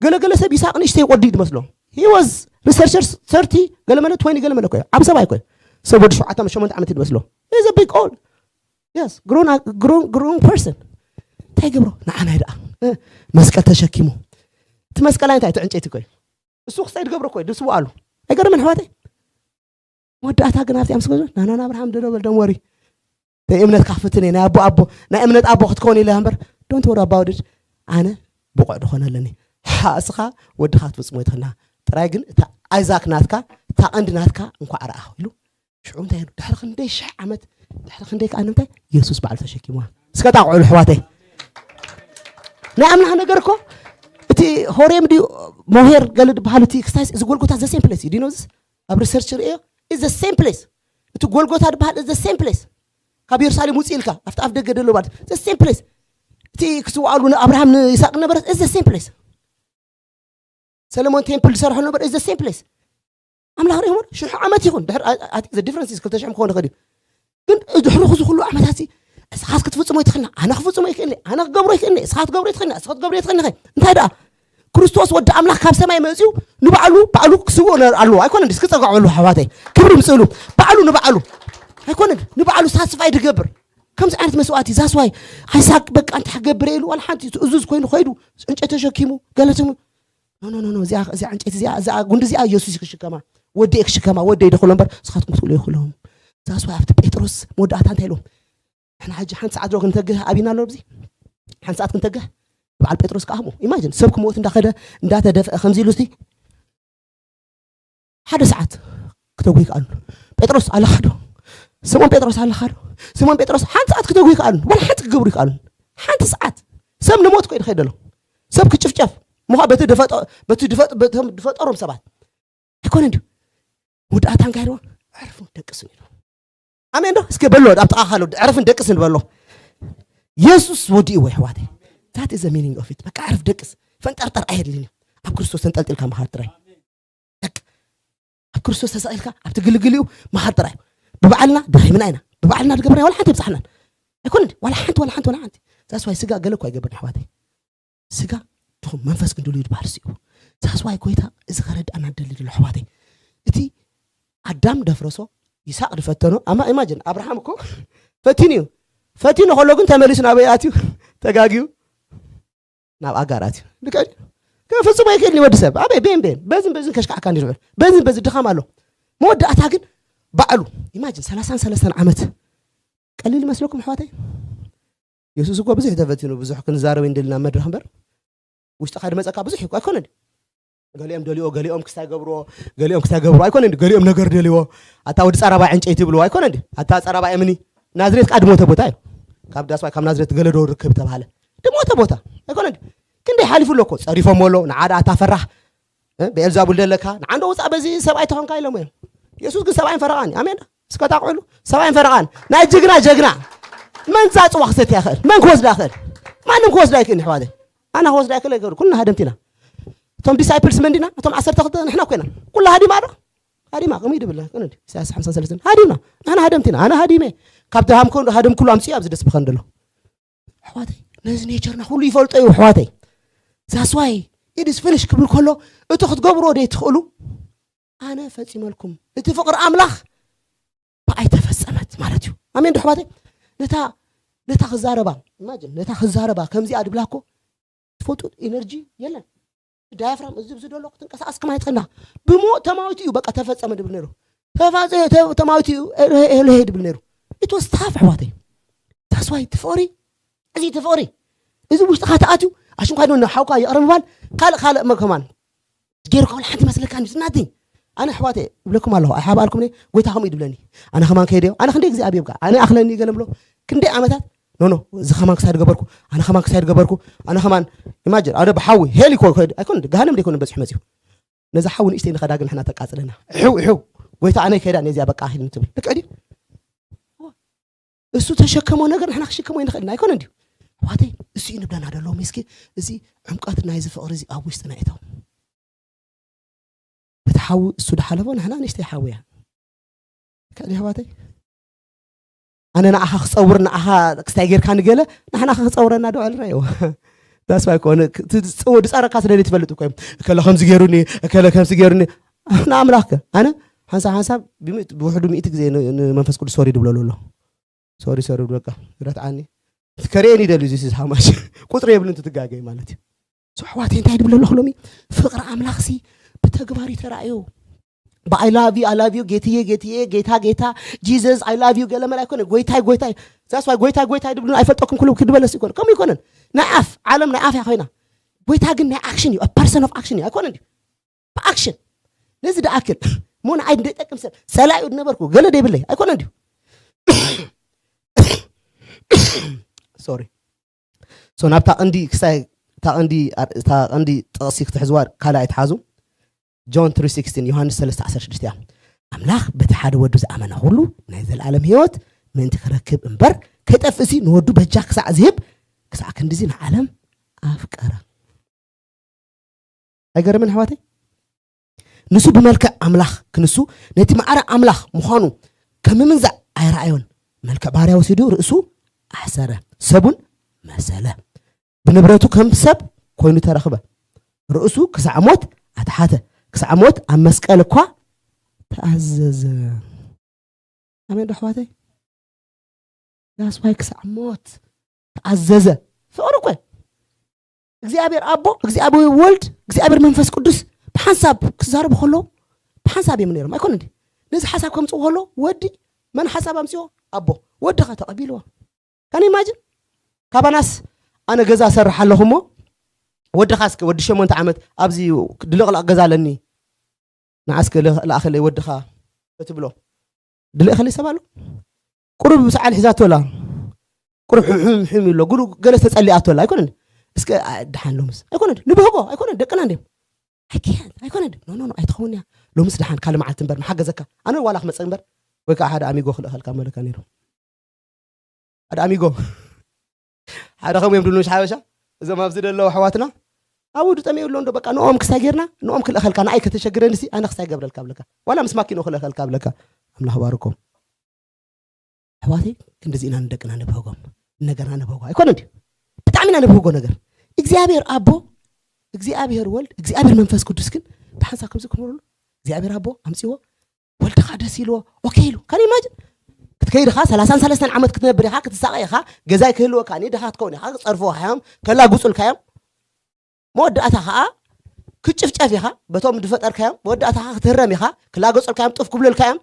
ገለገለ ሰብ ይስሐቅ ንእሽተይ ወዲ እዩ ዝመስሎ he was researchers thirty ገለመለ twenty ገለመለ እኮ እዩ ዓብ ሰብኣይ እኮ እዩ ሰብ ወዲ ሸውዓተ ሸሞንተ ዓመት እዩ ዝመስሎ is a big old yes grown grown grown person እንታይ ገብሮ ንዓናይ ደኣ መስቀል ተሸኪሙ እቲ መስቀል እንታይ እቲ ዕንጨይቲ እኮ እዩ እሱ ክስታይ ዝገብሮ እኮ እዩ ድስቡ ኣሉ ኣይገርምን ኣሕዋተይ መወዳእታ ግን ኣብዚኣ ምስ ገዙ ናናን ኣብርሃም ደሎ በል don't worry ናይ እምነትካ ክፍትን እየ ናይ ኣቦ ኣቦ ናይ እምነት ኣቦ ክትከውን ኢለ እምበር don't worry about it ኣነ ብቑዕ ድኾነ ኣለኒ ሓእስኻ ወድኻ ክትፍጽሞ ይትኽና ጥራይ ግን እታ ኣይዛክ ናትካ እታ ቀንዲ ናትካ እንኳዕ ረኣኹ ኢሉ ሽዑ እንታይ ኢሉ ድሕሪ ክንደይ ሽሕ ዓመት ድሕሪ ክንደይ ከኣ ንምንታይ የሱስ ባዕሉ ተሸኪምዋ እስከ ጣቕዑ ኣሕዋተይ ናይ ኣምላኽ ነገር እኮ እቲ እቲ ሆሬም ድዩ ሞሄር ገለ ዝበሃል እቲ ክስታይ እዚ ጎልጎታ the same place እዩ ድኖ ኣብ research ርእዮ is the same place። እቲ ጎልጎታ ዝበሃል is the same place። ካብ የሩሳሌም ውፅእ ኢልካ ኣብቲ ኣፍ ደገ ደሎ ማለት the same place። እቲ ክስውኣሉ ንኣብርሃም ንይስሐቅ ነበረ is the same place። ሰለሞን ቴምፕል ዝሰርሖ ነበር is the same place። ኣምላኽ ሪእሞ ሽሑ ዓመት ይኹን ድሕር difference ክልተ ሽሕ ክኾን ይኽእል እዩ። ግን ድሕሪ እዚ ኩሉ ዓመታት እዚ እስኻስ ክትፍጽሞ ይትኽእልና ኣነ ክፍጽሞ ይክእል ኣነ ክገብሮ ይክእል እስኻ ክትገብሮ ይትኽእልና እስኻ ክትገብሮ ይትኽእልና እንታይ ደኣ ክርስቶስ ወዲ ኣምላኽ ካብ ሰማይ መፅኡ ንባዕሉ ባዕሉ ክስውኦ ኣለዎ ኣይኮነ እንዲስ ክፀግዖ ኣለዎ ሓዋተይ ክብሪ ምፅእሉ ባዕሉ ንባዕሉ ኣይኮነ ንባዕሉ ሳስፋይ ድገብር ከምዚ ዓይነት መስዋዕቲ ዛስዋይ ኣይሳቅ በቃ እንታይ ክገብር ኢሉ ዋላ ሓንቲ እዙዝ ኮይኑ ኮይዱ ዕንጨት ተሸኪሙ ገለትሙ ኖ ኖ ኖ እዚኣ እዚኣ ዕንጨይቲ እዚኣ እዚኣ ጉንዲ እዚኣ ኢየሱስ ክሽከማ ወዲ ክሽከማ ወዲ ይደኽሎ እምበር ንስኻትኩም ትኽእሉ ይኽእሎም ዛስዋይ ኣብቲ ጴጥሮስ መወዳእታ እንታይ ኢሎም ንሕና ሕጂ ሓንቲ ሰዓት ዶ ክንተግህ ኣቢና ኣሎ ኣብዚ ሓንቲ ሰዓት ክንተግህ በዓል ጴጥሮስ ከዓ ህሙ ኢማጅን ሰብ ክሞት እንዳኸደ እንዳተደፍአ ከምዚ ኢሉ ሲ ሓደ ሰዓት ክተጉ ይከኣሉ ጴጥሮስ ኣለኻ ዶ ስሞን ጴጥሮስ ኣለኻ ዶ ስሞን ጴጥሮስ ሓንቲ ሰዓት ክተጉ ይከኣሉ ወላ ሓንቲ ክገብሩ ይከኣሉ ሓንቲ ሰዓት ሰብ ንሞት ኮይዱ ከይደሎ ሰብ ክጭፍጨፍ ምኳ በቲ ድፈጠሮም ሰባት ኣይኮነ እንዲዩ ውድኣታን ካይድዎ ዕርፉ ደቅስ ኢሉ ኣሜን ዶ እስኪ በሎ ኣብ ጥቓ ካሎ ዕርፍን ደቅስ ንበሎ የሱስ ወዲእዎ ይሕዋተይ that is meaning of it በቃ ዕርፍ ደቅስ ፈንጠርጠር ኣየድልን እዩ ኣብ ክርስቶስ ተንጠልጢልካ መሃር ጥራይ ኣብ ክርስቶስ ተሰቒልካ ኣብቲ ግልግል እዩ መሃር ጥራይ ብባዕልና ደኺምና ኢና ብባዕልና ዝገብርና ዋላ ሓንቲ የብፃሕናን ኣይኮነ ዋላ ሓንቲ ዋላ ሓንቲ ዋላ ሓንቲ that's why ስጋ ገለ እኳ ይገብር ኣሕዋተይ ስጋ ድኹም መንፈስ ግን ድልዩ ዝበሃል ስኡ that's why ጎይታ እዚ ከረድኣና ደሊ ድሎ ኣሕዋተይ እቲ ኣዳም ደፍረሶ ይስሐቅ ዝፈተኖ ኣማ ኢማጅን ኣብርሃም እኮ ፈቲኑ እዩ ፈቲኑ ከሎ ግን ተመሊሱ ናበይ ኣትዩ ተጋግዩ ናብ ኣጋር ኣትዩ ልክዕ ድዩ? ፍጹም ኣይክእልን እዩ ወዲ ሰብ ኣበይ ቤን ቤን በዝን በዝን ከሽካዕካ እንዲ ዝውዕል በዝን በዚ ድኻም ኣሎ መወዳእታ ግን ባዕሉ ኢማጅን ሰላሳን ሰለስተን ዓመት ቀሊል ይመስለኩም ኣሕዋተይ የሱስ እኮ ብዙሕ ተፈቲኑ ብዙሕ ክንዛረብ እንደልና መድረኽ እምበር ውሽጥኻ ድመፀካ ብዙሕ ይኮ ኣይኮነን ገሊኦም ደልዮ ገሊኦም ክስታይ ገብርዎ ገሊኦም ክስታይ ገብርዎ ኣይኮነን ገሊኦም ነገር ደልዎ ኣታ ወዲ ፀራባይ ዕንጨይቲ ይብልዎ ኣይኮነን ኣታ ፀራባይ እምኒ ናዝሬት ከዓ ድሞተ ቦታ እዩ ካብ ዳስዋይ ካብ ናዝሬት ገለዶ ርክብ ተባሃለ ድሞተ ቦታ ኣይኮነን ክንደይ ሓሊፉ ኣሎ እኮ ፀሪፎም ኣሎ ንዓዳ ኣታ ፈራህ ብኤልዛቡል ደለካ ንዓንዶ ውፃእ በዚ ሰብኣይ ተኾንካ ኢሎም እዮም የሱስ ግን ሰብኣይን ፈረቓን ኣሜን እስከ ታቕዕሉ ሰብኣይን ፈረቓን ናይ ጅግና ጀግና መን ዛፅዋ ክሰትያ ይኽእል መን ክወስዳ ይኽእል ማንም ክወስዳ ይክእል ኣሕዋተይ ኣና ክወስዳ ይክእል ኣይገብር ኩልና ሃደምቲ ኢና እቶም ዲሳይፕልስ መን ዲና እቶም ዓሰርተ ክልተ ንሕና ኮይና ኩላ ሃዲማ ዶ ሃዲማ ከምኡ ይድብላ ቀነዲ ኢሳያስ ሓምሳ ሰለስተ ሃዲምና ንሕና ሃደምቲ ኢና ኣነ ሃዲመ ካብ ሃደምኩሉ ኣምፅኡ ኣብዚ ደስ ብኸን ደሎ ኣሕዋተይ ነዚ ኔቸርና ኩሉ ይፈልጦ እዩ ኣሕዋተይ that's why it is finish ክብል ከሎ እቲ ክትገብርዎ ደይ ትኽእሉ ኣነ ፈፂመልኩም እቲ ፍቕሪ ኣምላኽ ብኣይ ተፈፀመት ማለት እዩ ኣሜን ዶ ኣሕዋተይ ነታ ነታ ክዛረባ ኢማጅን ነታ ክዛረባ ከምዚኣ ድብላ እኮ ትፈልጡ ኢነርጂ የለን ዳያፍራም እዚ ብዚ ደሎ ክትንቀሳቀስ ከማይ ትኽእልና ብሞ ተማዊቱ እዩ በቃ ተፈፀመ ድብል ነይሩ ተማዊቱ እዩ ኤሎሄ ድብል ነይሩ it was tough ኣሕዋተይ that's why ትፍቕሪ እዚ ትፍቕሪ እዚ ውሽጥኻ ተኣትዩ ኣሽንኳይ ዶ ሓውካ ይቕረ ምባል ካልእ ካልእ ከማን ጌርካ ወላ ሓንቲ መስለካ it's nothing ኣነ ኣሕዋተ እብለኩም ኣለኹ ኣይሓባልኩም ጎይታ ከምኡ ይድብለኒ ኣነ ከማን ከይደዮ ኣነ ክንደይ ግዜ ኣብየብካ ኣነ ኣኽለኒ ገለ ብሎ ክንደይ ዓመታት ኖ ኖ እዚ ከማን ክሳይ ገበርኩ ኣነ ከማን ክሳይ ገበርኩ ኣነ ከማን ኢማጅን ኣነ ብሓዊ ሄል ይኮ ኣይኮን ገሃነም ደይኮነ በፂሑ መፅዩ ነዚ ሓዊ ንእሽተይ ንኸዳ ግን ንሕና ተቃፅለና ሕው ሕው ጎይታ ኣነ ከይዳ ነዚያ በቃ ሂል ትብል ልክዕ ድዩ እሱ ተሸከሞ ነገር ንሕና ክሽከሞ ይንኽእል ኣይኮነ እንድዩ ኣሕዋተይ እሱ እዩ ንብለና ደሎ ሚስኪ እዚ ዕምቀት ናይዚ ፍቕሪ እዚ ኣብ ውሽጥና እተው እቲ ሓዊ እሱ ድሓለፎ ንሕና ንእሽተይ ሓዊ እያ ከዲ ኣሕዋተይ ኣነ ንዓኻ ክፀውር ንዓኻ ክስታይ ጌርካ ንገለ ንሕና ክፀውረና ዶ ዕልራ ይዎ ዳስዋይ ኮነ ድፀረካ ስለ ትፈልጥ እኮ እዮም እከለ ከምዚ ገይሩኒ እከለ ከምዚ ገይሩኒ ንኣምላኽ ከ ኣነ ሓንሳብ ሓንሳብ ብውሕዱ ሚእቲ ግዜ ንመንፈስ ቅዱስ ሶሪ ድብለሉ ኣሎ ሶሪ ሶሪ በቃ ረትዓኒ ከርእየኒ ይደልዩ ዚስ ሃማሽ ቁፅሪ የብልን ትትጋገይ ማለት እዩ ኣሕዋተይ እንታይ ድብለ ኣለኹ ሎሚ ፍቅሪ ኣምላኽሲ ብተግባር እዩ ተራእዩ I love you I love you ጌትዬ ጌትዬ ጌታ ጌታ Jesus I love you ገለ መላ ኣይኮነ ጎይታይ ጎይታይ that's why ጎይታይ ጎይታይ ድብሉ ኣይፈልጠኩም ክሉ ክድበለስ ይኮነ ከምኡ ይኮነን ናይ ኣፍ ዓለም ናይ ኣፍ እያ ኮይና ጎይታ ግን ናይ ኣክሽን እዩ person of action እዩ ኣይኮነ እንዲ ብኣክሽን ነዚ ድኣክል ሞ ንዓይ እንደይጠቅም ሰብ ጸላዩ ዝነበርኩ ገለ ደይብለይ ኣይኮነ እንዲዩ sorry so ናብታ ቀንዲ ክሳይ እታ ቀንዲ ጥቕሲ ክትሕዝዋ ካልኣይ ትሓዙ። ጆን ትሪ ሲክስቲን፣ ዮሃንስ ሰለስተ ዓሰርተ ሽዱሽተ እያ። ኣምላኽ በቲ ሓደ ወዱ ዝኣመነ ኩሉ ናይ ዘለኣለም ህይወት ምእንቲ ክረክብ እምበር፣ ከይጠፍእሲ ንወዱ በጃ ክሳዕ ዝህብ፣ ክሳዕ ክንድዚ ንዓለም ኣፍቀረ። ኣይገርምን ኣሕዋተይ? ንሱ ብመልክዕ ኣምላኽ ክንሱ፣ ነቲ ማዕረ ኣምላኽ ምዃኑ ከም ምምንዛዕ ኣይረኣዮን። መልክዕ ባርያ ወሲዱ ርእሱ ኣሕሰረ፣ ሰቡን መሰለ። ብንብረቱ ከም ሰብ ኮይኑ ተረኽበ። ርእሱ ክሳዕ ሞት ኣትሓተ፣ ክሳዕ ሞት ኣብ መስቀል እኳ ተኣዘዘ። ኣሜን ዶ ኣሕዋተይ? ዳስዋይ ክሳዕ ሞት ተኣዘዘ። ፍቕሪ እኮ እዩ። እግዚኣብሔር ኣቦ፣ እግዚኣብሔር ወልድ፣ እግዚኣብሔር መንፈስ ቅዱስ ብሓንሳብ ክዛረቡ ከለዉ ብሓንሳብ እዮም ነይሮም። ኣይኮነ እንዲ ነዚ ሓሳብ ከምፅኡ ከሎ ወዲ መን ሓሳብ ኣምፅዎ? ኣቦ። ወዲ ኸ ተቐቢልዎ? ካን ኢማጅን? ካባናስ ኣነ ገዛ ሰርሕ ኣለኹ እሞ ወድኻ እስከ ወዲ ሸሞንተ ዓመት ኣብዚ ድልቕላቕ ገዛ ኣለኒ ንዓስከ ለኣኸለይ ወድኻ እትብሎ ድልእኸለይ ሰብ ኣሎ? ቁሩብ ሰዓል ሒዛቶ ኣላ። ቁሩብ ሕምሕም ሕም ይብሎ። ጉዱ ገለ ተጸሊኣቶ ኣላ። ኣይኮነን? እስከ፣ ኣ፣ ደሓን ሎምስ? ኣይኮነን? ንብህጎ? ኣይኮነን? ደቅና እንድዮም። I can't። ኣይኮነን? ኖ፣ ኖ፣ ኖ፣ ኣይትኸውን እያ። ሎምስ ደሓን፣ ካልእ መዓልቲ እምበር፣ መሓገዘካ። ኣነ ዋላ ክመጽእ እምበር፣ ወይ ከዓ ሓደ ኣሚጎ ክልእኸልካ መለካ ነይሩ። ሓደ ኣሚጎ። ሓደ ከምኡ እዮም ድብሉ፣ ምሽ ሓበሻ? እዞም ኣብዚ ደለዉ ኣሕዋትና፣ ኣብ ውዱ ጠመዩ ኣሎ እንዶ፣ በቃ፣ ንኦም ክሳይ ጌርና፣ ንኦም ክልእኸልካ፣ ንኣይ ከተሸግረኒ ሲ፣ ኣነ ክሳይ ገብረልካ ብለካ። ዋላ ምስ ማኪንኡ ክልእኸልካ ብለካ። ኣምላኽ ባርኮም። ኣሕዋተይ፣ ክንድዚ ኢና ንደቅና ነብህጎም። ነገርና ነብህጎ። ኣይኮነን ድዩ? ብጣዕሚ ኢና ነብህጎ ነገር። እግዚኣብሔር ኣቦ፣ እግዚኣብሔር ወልድ፣ እግዚኣብሔር መንፈስ ቅዱስ ግን ብሓንሳብ ከምዚ ክምሩሉ፣ እግዚኣብሔር ኣቦ ኣምፅዎ፣ ወልድኻ ደስ ኢልዎ፣ ኦኬ ኢሉ። ካን ኢማጅን? ክትከይድ ኢኻ፣ ሰላሳን ሰለስተን ዓመት ክትነብር ኢኻ፣ ክትሳቐ ኢኻ፣ ገዛይ ክህልወካ፣ ኒ ድኻ ክትከውን ኢኻ፣ ክፀርፍኻ እዮም፣ ከላጉፁልካ እዮም። መወዳእታ ኸዓ ክትጭፍጨፍ ኢኻ፣ በቶም ዝፈጠርካዮም፣ መወዳእታ ኸዓ ክትህረም ኢኻ፣ ክላገፁልካ እዮም፣ ጡፍ ክብሉልካ እዮም፣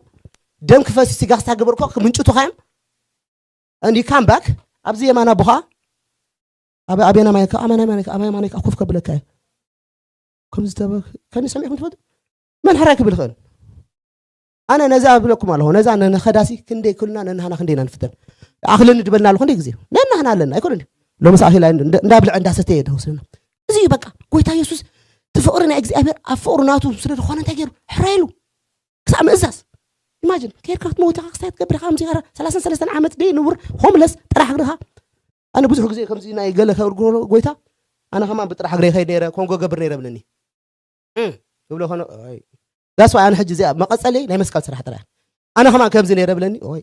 ደም ክፈስስ ኢኻ፣ ክሳግበርኮ ክምንጭቱኻ እዮም። And you come back፣ ኣብዚ የማን ኣቦኻ፣ ኣብ፣ ኣብ የማናይ፣ ኣብ የማናይ፣ ኣብ የማናይ ኮፍ ከብለካ እዩ። ከምዚ ተበ-፣ ከኒ ሰሚዕኩም ትፈልጡ? መን ሕራይ ክብል ይኽእል? ኣነ ነዛ እብለኩም ኣለኹ፣ ነዛ ነነኸዳሲ ክንደይ ክልና ነንሃና ክንደይ ኢና ንፍተን። ኣኽለኒ ድበልና ኣለኹ ክንደይ ግዜ። ነንሃና ኣለና፣ ኣይኮነን ድዩ? ሎምስ ኣኺላ እንዳ-፣ እንዳብልዐ እንዳሰተየ ድወስደና። እዚ እዩ በቃ፣ ጎይታ የሱስ እቲ ፍቕሪ ናይ እግዚኣብሔር ኣብ ፍቕሩ ናቱ ስለ ዝኾነ እንታይ ገይሩ? ሕራይ ኢሉ። ክሳዕ ምእዛዝ። ኢማጅን፣ ኬድካ ክትመውት ኢኻ፣ ክሳይ ትገብር ኢኻ፣ ከምዚ ኢኻ፣ ሰላሳን ሰለስተን ዓመት ደይ ንቡር፣ ሆምለስ፣ ጥራሕ እግርኻ። ኣነ ብዙሕ ግዜ ከምዚ ናይ ገለ ከርግሮ ጎይታ፣ ኣነ ከማን ብጥራሕ እግረ ይኸይድ ነይረ፣ ኮንጎ ገብር ነይረ ብለኒ። እም፣ ይብሎ ኾነ፣ ኣይ። That's why ኣነ ሕጂ እዚኣ መቐጸለይ ናይ መስቀል ስራሕ ጥራይ። ኣነ ከማን ከምዚ ነይረ ብለኒ፣ ኦይ፣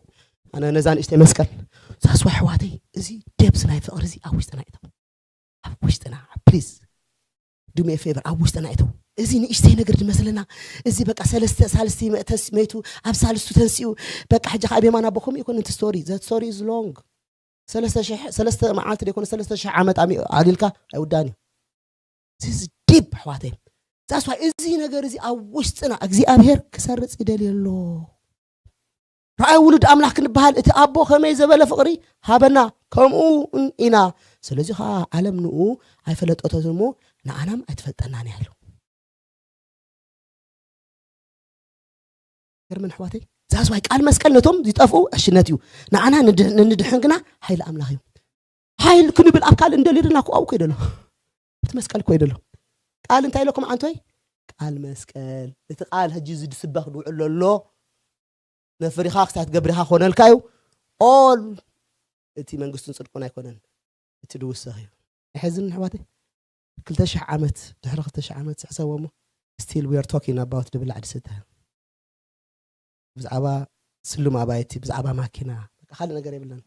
ኣነ ነዛ ንእሽተይ መስቀል። That's why ኣሕዋተይ፣ እዚ ደብስ ናይ ፍቕሪ እዚ ኣብ ውሽጥና ይእተው። ኣብ ውሽጥና፣ ፕሊዝ። Do me a favor፣ ኣብ ውሽጥና ይእተው። እዚ ንእሽተይ ነገር ዝመስለና፣ እዚ በቃ ሰለስተ፣ ሳልስቲ መ-፣ ተስ-፣ መይቱ፣ ኣብ ሳልስቱ ተንሲኡ፣ በቃ ሕጂ ከኣ ኣብ የማን ኣቦ ከምኡ ይኮን እቲ ስቶሪ። That story is long። ሰለስተ ሽሕ፣ ሰለስተ መዓልቲ ደይኮነ፣ ሰለስተ ሽሕ ዓመት ኣሚ-፣ ኣሊልካ ኣይውዳእን እዩ። This is deep፣ ኣሕዋተይ። That's why እዚ ነገር እዚ ኣብ ውሽጥና እግዚኣብሔር ክሰርጽ ይደልዮ ኣሎ። ረኣይ ውሉድ ኣምላኽ ክንበሃል እቲ ኣቦ ከመይ ዘበለ ፍቕሪ ሃበና፣ ከምኡ ኢና። ስለዚ ኸዓ ዓለም ንኡ ኣይፈለጠቶን እሞ ንኣናም ኣይትፈልጠናን እያ ኢሉ። ገርመን ኣሕዋተይ፣ that's why ቃል መስቀል ነቶም ዝጠፍኡ ዕሽነት እዩ። ንዓና ንድ-፣ ንድሕን ግና ሓይሊ ኣምላኽ እዩ። ሓይል ክንብል ኣብ ካልእ እንደልየልና እኮ ኣብኡ እኮ ይደሎ። እቲ መስቀል እኮ ይደሎ። ቃል እንታይ ኢለኩም ዓንቶይ? ቃል መስቀል። እቲ ቃል ሕጂ እዚ ዝስበኽ ዝውዕል ዘሎ ነፍሪኻ ክሳይ ትገብር ኢኻ ክኾነልካ እዩ። ኦል እቲ መንግስቱን ጽድቁን ኣይኮነን። እቲ ድውሰኽ እዩ። የሕዝን ኣሕዋተይ። ክልተ ሽሕ ዓመት፣ ድሕሪ ክልተ ሽሕ ዓመት ሕሰቦ እሞ፣ still we are talking about ድብላዕ ድስተ። ብዛዕባ ስሉም ኣባይቲ፣ ብዛዕባ ማኪና፣ በቃ ካልእ ነገር የብለን።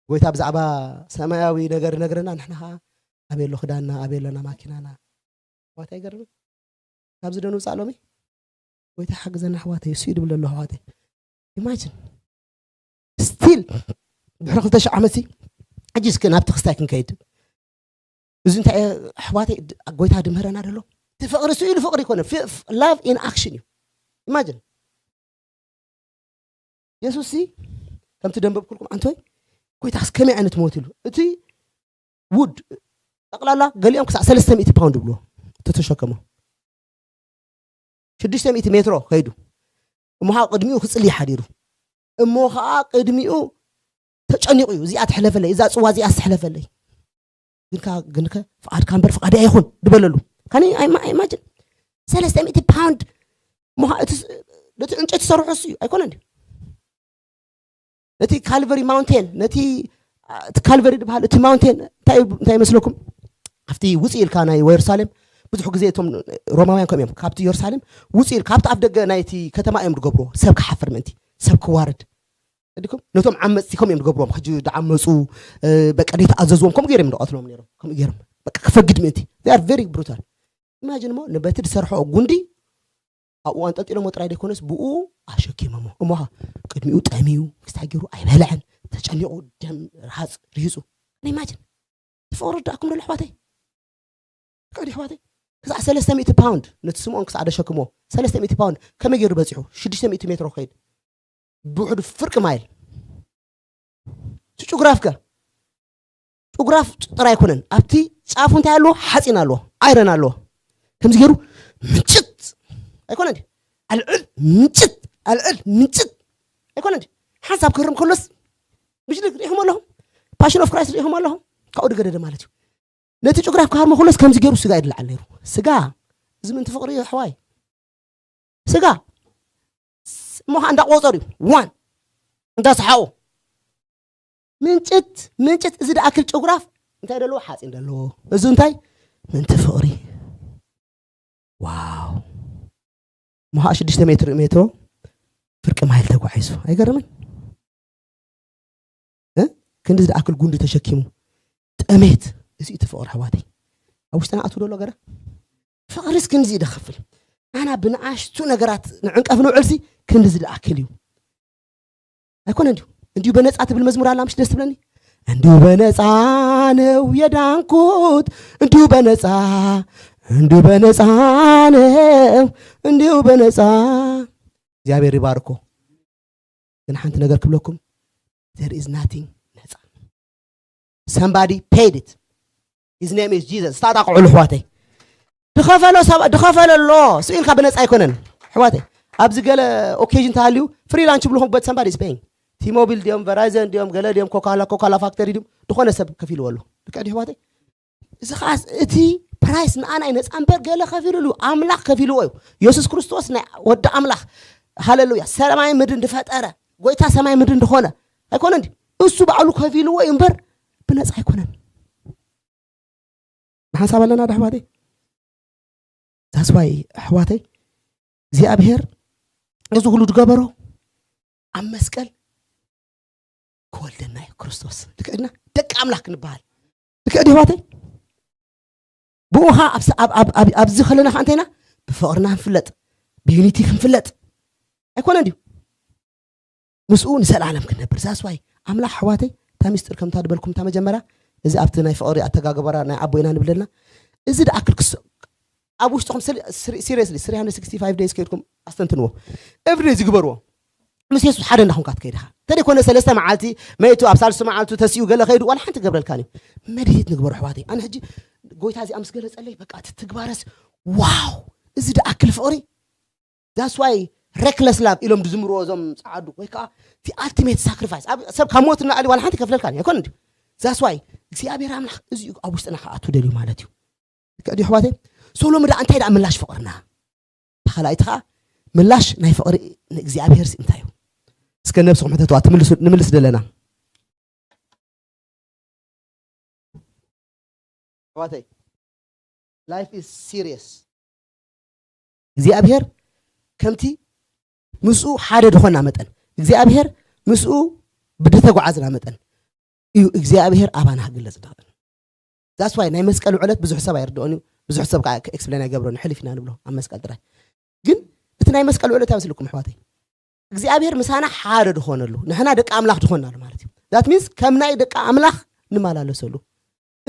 ጎይታ ብዛዕባ ሰማያዊ ነገር ይነግረና፣ ንሕና ኸዓ ኣበይ ኣሎ ክዳንና፣ ኣበይ ኣለና ማኪናና? ኣሕዋተይ ኣይገርምን? ካብዚ ዶ ንውፃእ ሎሚ? ጎይታ ሓግዘና ኣሕዋተይ፣ እሱ እዩ ድብል ዘሎ ኣሕዋተይ። ኢማጅን። ስቲል ድሕሪ ክልተ ሽሕ ዓመት ሲ፣ ሕጂ እስከ ናብቲ ክስታይ ክንከይድ። እዚ እንታይ ኣሕዋተይ ድ-፣ ጎይታ ድምህረና ደሎ? እቲ ፍቕሪ እሱ ኢሉ ፍቕሪ ይኮነ። ፍ-፣ ፍ-፣ ላቭ ኢን ኣክሽን እዩ። ኢማጅን። የሱስ ሲ ከምቲ ደንበብኩልኩም ኣንቶይ፣ ጎይታስ ከመይ ዓይነት ሞት ኢሉ? እቲ ውድ ጠቕላላ ገሊኦም ክሳዕ ሰለስተ ሚእቲ ፓውንድ ይብልዎ። እተተሸከሞ። ሽዱሽተ ሚእቲ ሜትሮ ከይዱ። እሞ ኸዓ ቅድሚኡ ክጽሊ ሓዲሩ። እሞ ኸዓ ቅድሚኡ ተጨኒቑ እዩ። እዚኣ ትሕለፈለይ፣ እዛ ጽዋ እዚኣ ትሕለፈለይ። ግንካ ግንከ ፍቓድካ እምበር ፍቓደይ ኣይኹን ዝበለሉ። ካን ኢማጅን ሰለስተ ሚእቲ ፓውንድ። ነቲ ዕንጨይቲ ዝሰርሖ እሱ እዩ ኣይኮነን ድዩ? ነቲ ካልቨሪ ማውንቴን ነቲ ካልቨሪ ዝበሃል እቲ ማውንቴን እንታይ ይመስለኩም? ኣብቲ ውፅእ ኢልካ ናይ የሩሳሌም ብዙሕ ግዜ እቶም ሮማውያን ከም እዮም ካብቲ የሩሳሌም ውፅእ ኢል ካብቲ ኣፍ ደገ ናይቲ ከተማ እዮም ዝገብርዎ ሰብ ክሓፍር ምእንቲ ሰብ ክዋርድ። ዲኩም ነቶም ዓመፅቲ ከም እዮም ዝገብርዎም ሕጂ ዝዓመፁ በቃ ዘይተኣዘዝዎም ከምኡ ገይሮም ዝቐትሎም ነይሮም። ከምኡ ገይሮም በቃ ክፈግድ ምእንቲ they are very brutal። ኢማጂን እሞ ንበቲ ዝሰርሖ ጉንዲ ኣብኡ ኣንጠልጢሎሞ ጥራይ ዘይኮነስ ብኡ ኣሸኪሞሞ እሞ ቅድሚኡ ጠሚዩ ክስታይ ገይሩ ኣይበልዐን። ተጨኒቑ ደም ረሃፅ ርሂፁ። ኢማጂን ፍቕሪ ወዳእኩም ደሎ ኣሕዋተይ። ፍቅዲ ኣሕዋተይ ክሳዕ ሰለስተ ሚእቲ ፓውንድ ነቲ ስምኦን ክሳዕ ደሸክሞ ሰለስተ ሚእቲ ፓውንድ ከመይ ገይሩ በፂሑ ሽዱሽተ ሚእቲ ሜትሮ ክኸይድ ብውሕዱ ፍርቂ ማይል። እቲ ጭጉራፍ ከ ጭጉራፍ ጥራይ ኣይኮነን ኣብቲ ጫፉ እንታይ ኣለዎ ሓፂን ኣለዎ ኣይረን ኣለዎ ከምዚ ገይሩ ምንጭት ኣይኮነ እንዲ ኣልዕል ምንጭት ኣልዕል ምንጭት ኣይኮነ እንዲ ሓንሳብ ክህርም ከሎስ ብጅልግ ሪኢኹም ኣለኹም ፓሽን ኦፍ ክራይስት ሪኢኹም ኣለኹም ካብኡ ድገደደ ማለት እዩ ነቲ ጭጉራፍ ክሃርሞ ከሎስ ከምዚ ገይሩ ስጋ ይድልዓል ነይሩ ስጋ እዚ ምንቲ ፍቅሪ ኣሕዋይ ስጋ እሞ ከዓ እንዳቆፀሩ እዩ ዋን እንዳሰሓቁ ምንጭት ምንጭት እዚ ደኣክል ጭጉራፍ እንታይ ደለዎ ሓፂን ደለዎ እዚ እንታይ ምንቲ ፍቅሪ ዋው እሞ ከዓ ሽዱሽተ ሜትሮ ሜትሮ ፍርቂ ማይል ተጓዒዙ ኣይገርምን ክንዲ ዝደኣክል ጉንዲ ተሸኪሙ ጠሜት እዚ እቲ ፍቅሪ ኣሕዋተይ ኣብ ውሽጥና ኣቱ ደሎ ገረ ፍቅሪስ ክንዚ ይደኸፍል ኣና ብንኣሽቱ ነገራት ንዕንቀፍ ንውዕልሲ ክንዲ ዝደኣክል እዩ ኣይኮነ እንዲሁ እንዲሁ በነፃ ትብል መዝሙር ኣላ ምሽ ደስ ትብለኒ እንዲሁ በነፃ ነው የዳንኩት እንዲሁ በነፃ እንዲሁ በነፃ ነው እንዲሁ በነፃ እግዚኣብሔር ይባርኮ ግን ሓንቲ ነገር ክብለኩም there is nothing ነፃ somebody paid it his name is Jesus ታጣቅዑ ልሕዋተይ ድኸፈሎ ድኸፈሎ ኣሎ ስኢልካ ብነፃ ኣይኮነን ሕዋተይ ኣብዚ ገለ occasion ተሃልዩ ፍሪላንስ ብልኹም በት somebody is paying ቲሞቢል ድዮም ቨራይዘን ድዮም ገለ ድዮም ኮካላ ኮካላ ፋክተሪ ድዮም ዝኾነ ሰብ ከፊልዎ ኣሎ ልክዕ ድሕዋተይ እዚ ከዓ እቲ ፕራይስ ንኣና ይነፃ እምበር ገለ ከፊሉሉ ኣምላኽ ከፊልዎ እዩ የሱስ ክርስቶስ ናይ ወዲ ኣምላኽ ሃለሉያ ሰማይ ምድሪ ዝፈጠረ ጎይታ ሰማይ ምድሪ ዝኾነ ኣይኮነ እንዲ እሱ ባዕሉ ከፊልዎ እዩ እምበር ብነፃ ኣይኮነን ንሓንሳብ ኣለና ዳሕባተይ ዛስዋይ ኣሕዋተይ እግዚኣብሔር እዚ ኩሉ ዝገበሮ ኣብ መስቀል ክወልደና እዩ ክርስቶስ ልክዕድና ደቂ ኣምላኽ ክንበሃል ልክዕ ድሕዋተይ ብኡ ኸዓ ኣብዚ ከለና ከዓ እንተይና ብፍቕርና ክንፍለጥ ብዩኒቲ ክንፍለጥ ኣይኮነ ድዩ ምስኡ ንሰላለም ክንነብር ዛስዋይ ኣምላኽ ኣሕዋተይ እታ ሚስጥር ከምታ ዝበልኩም እታ መጀመርያ እዚ ኣብቲ ናይ ፍቕሪ ኣተጋግበራ ናይ ኣቦ ኢና ንብለልና እዚ ደኣክል ክስ ኣብ ውሽጥኹም seriously three hundred sixty-five days ከይድኩም ኣስተንትንዎ every day ዝግበርዎ ምስ የሱስ ሓደ እንዳኹንካ ትከይድኻ እንተደይኮነ ሰለስተ መዓልቲ መይቱ ኣብ ሳልስቲ መዓልቱ ተሲኡ ገለ ከይዱ ዋላ ሓንቲ ገብረልካን እዩ መድሂት ንግበሩ ኣሕዋተይ ኣነ ሕጂ ጎይታ እዚኣ ምስ ገለፀለይ በቃ እቲ ትግባረስ ዋው እዚ ደኣክል ፍቕሪ That's why reckless love ኢሎም ዝዝምርዎ እዞም ፃዓዱ ወይ ከዓ the ultimate sacrifice ሰብ ካብ ሞት እናኣሊ ዋላ ሓንቲ ከፍለልካ ኣይኮን እንዲ That's why እግዚኣብሔር ኣምላኽ እዚኡ ኣብ ውሽጥና ክኣቱ ደልዩ ማለት እዩ ልክዕ ድዩ ኣሕዋተይ ሶ ሎሚ ደኣ እንታይ ደኣ ምላሽ ፍቕርና ተኻላኢቲ ከዓ ምላሽ ናይ ፍቕሪ ንእግዚኣብሔር ሲ እንታይ እዩ እስከ ነብስኹም ሕተትዋ ትምልሱ- ንምልስ ደለና ኣሕዋተይ life is serious እግዚኣብሔር ከምቲ ምስኡ ሓደ ዝኾና መጠን እግዚኣብሔር ምስኡ ብድተጓዓዝና መጠን እዩ እግዚኣብሔር ኣባና ክግለጽ ድኽእል That's why ናይ መስቀል ዕለት ብዙሕ ሰብ ኣይርድኦን እዩ ብዙሕ ሰብ ከዓ ኤክስፕሌን ኣይገብሮን ሕልፍ ኢና ንብሎ ኣብ መስቀል ጥራይ ግን እቲ ናይ መስቀል ዕለት ኣይመስልኩም ኣሕዋተይ እግዚኣብሔር ምሳና ሓደ ዝኾነሉ ንሕና ደቂ ኣምላኽ ዝኾንናሉ ማለት እዩ That means ከም ናይ ደቂ ኣምላኽ ንመላለሰሉ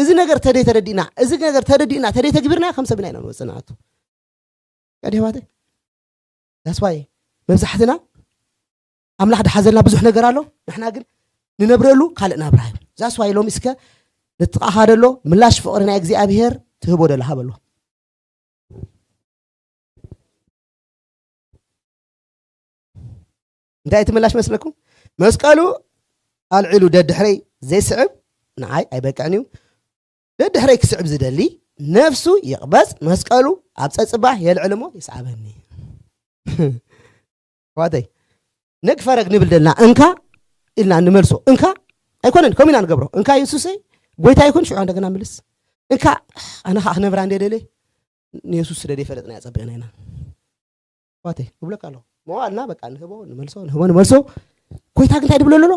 እዚ ነገር ተደይ ተረዲእና እዚ ነገር ተረዲእና ተደይ ተግቢርና ከም ሰብ ኢና ኢና ንወፅእ ንኣቱ ቀዲ ኣሕዋተይ That's why መብዛሕትና ኣምላኽ ድሓዘልና ብዙሕ ነገር ኣሎ ንሕና ግን ንነብረሉ ካልእ ናብራ እዩ That's why ሎሚ እስከ ንጥቓኻ ደሎ ምላሽ ፍቕሪ ናይ እግዚኣብሔር ትህቦ ደላ ሃበሎ እንታይ እቲ ምላሽ መስለኩም መስቀሉ ኣልዒሉ ደድሕረይ ዘይስዕብ ንዓይ ኣይበቅዕን እዩ ደድሕረይ ክስዕብ ዝደሊ ነፍሱ ይቕበጽ፣ መስቀሉ ኣብ ጸጽባ የልዕል እሞ ይስዓበኒ። ኣሕዋተይ፣ ነግ ፈረግ ንብል ደልና እንካ ኢልና ንመልሶ። እንካ ኣይኮነን፣ ከምኡ ኢና ንገብሮ። እንካ የሱሰይ፣ ጎይታ ይኹን፣ ሽዑ እንደገና ምልስ። እንካ ኣነ ኸዓ ክነብራ እንደ ደልየ፣ ንየሱስ ስለ ዘይፈለጥና እያ ጸቢቕና ኢና። ኣሕዋተይ፣ እብለካ ኣለኹ። መዋልና በቃ ንህቦ፣ ንመልሶ፣ ንህቦ፣ ንመልሶ። ጎይታ ግን እንታይ ድብሎ ኣሎ?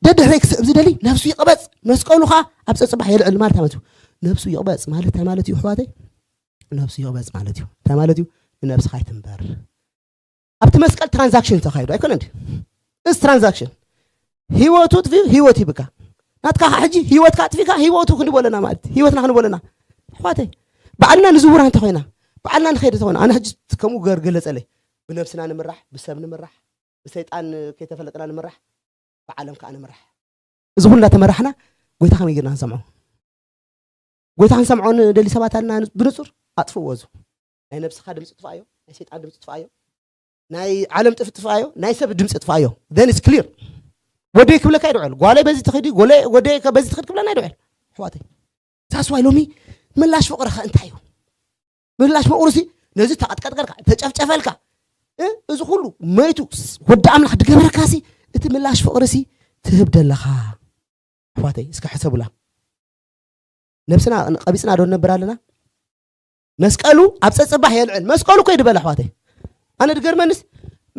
ደድሕረይ ክስዕብ ዝደሊ ነፍሱ ይቕበጽ፣ መስቀሉ ኸዓ ኣብ ጸጽባሕ የልዕል ማለት እንታይ ማለት እዩ? ነፍሱ ይቕበጽ ማለት እንታይ ማለት እዩ ኣሕዋተይ? ነፍሱ ይቕበጽ ማለት እዩ። እንታይ ማለት እዩ? ንነብስኻ ኣይትንበር። ኣብቲ መስቀል ትራንዛክሽን ተኻይዱ ኣይኮነ እንዲ? እዚ ትራንዛክሽን። ህይወቱ ኣጥፊኡ ህይወት ሂብካ። ናትካ ኸዓ ሕጂ ህይወትካ ኣጥፊእካ ህይወቱ ክንቦ ኣለና ማለት እዩ። ህይወትና ክንቦ ኣለና። ኣሕዋተይ፣ ባዕልና ንዝውራ እንተኾይና፣ ባዕልና ንኸይድ እንተኾይና፣ ኣነ ሕጂ ከምኡ ገር ገለጸለይ። ብነብስና ንምራሕ፣ ብሰብ ንምራሕ፣ ብሰይጣን ከይተፈለጥና ንምራሕ፣ ብዓለም ከኣ ንምራሕ። እዚ ኩሉ እናተመራሕና ጎይታ ከመይ ጌርና ክንሰምዖ? ጎይታ ክንሰምዖ ንደሊ ሰባት ኣለና ብንጹር? ኣጥፍእዎ። እዚ ናይ ነብስኻ ድምጺ ጥፍኣዮ፣ ናይ ሰይጣን ድምጺ ጥፍኣዮ፣ ናይ ዓለም ጥፍ ጥፍኣዮ፣ ናይ ሰብ ድምጺ ጥፍኣዮ። Then it's clear። ወደይ ክብለካ ይድውዕል፣ ጓለይ በዚ ትኸዲ፣ ጎለይ፣ ወደይ ከ በዚ ትኸድ ክብለና ይድውዕል። ኣሕዋተይ፣ that's why ሎሚ ምላሽ ፍቕርኸ እንታይ እዩ? ምላሽ ፍቕርሲ ነዚ ተቐጥቀጥቀልካ፣ ተጨፍጨፈልካ፣ እ፣ እዚ ኩሉ መይቱ ስ-፣ ወዲ ኣምላኽ ድገበረካሲ፣ እቲ ምላሽ ፍቕርሲ ትህብ ደለኻ። ኣሕዋተይ፣ እስከ ሕሰቡላ። ነብስና ቀቢጽና ዶ ንነብር ኣለና? መስቀሉ ኣብ ጸጽባሕ የልዕል። መስቀሉ እኮ ይድበል ኣሕዋተይ። ኣነ ድገርመንስ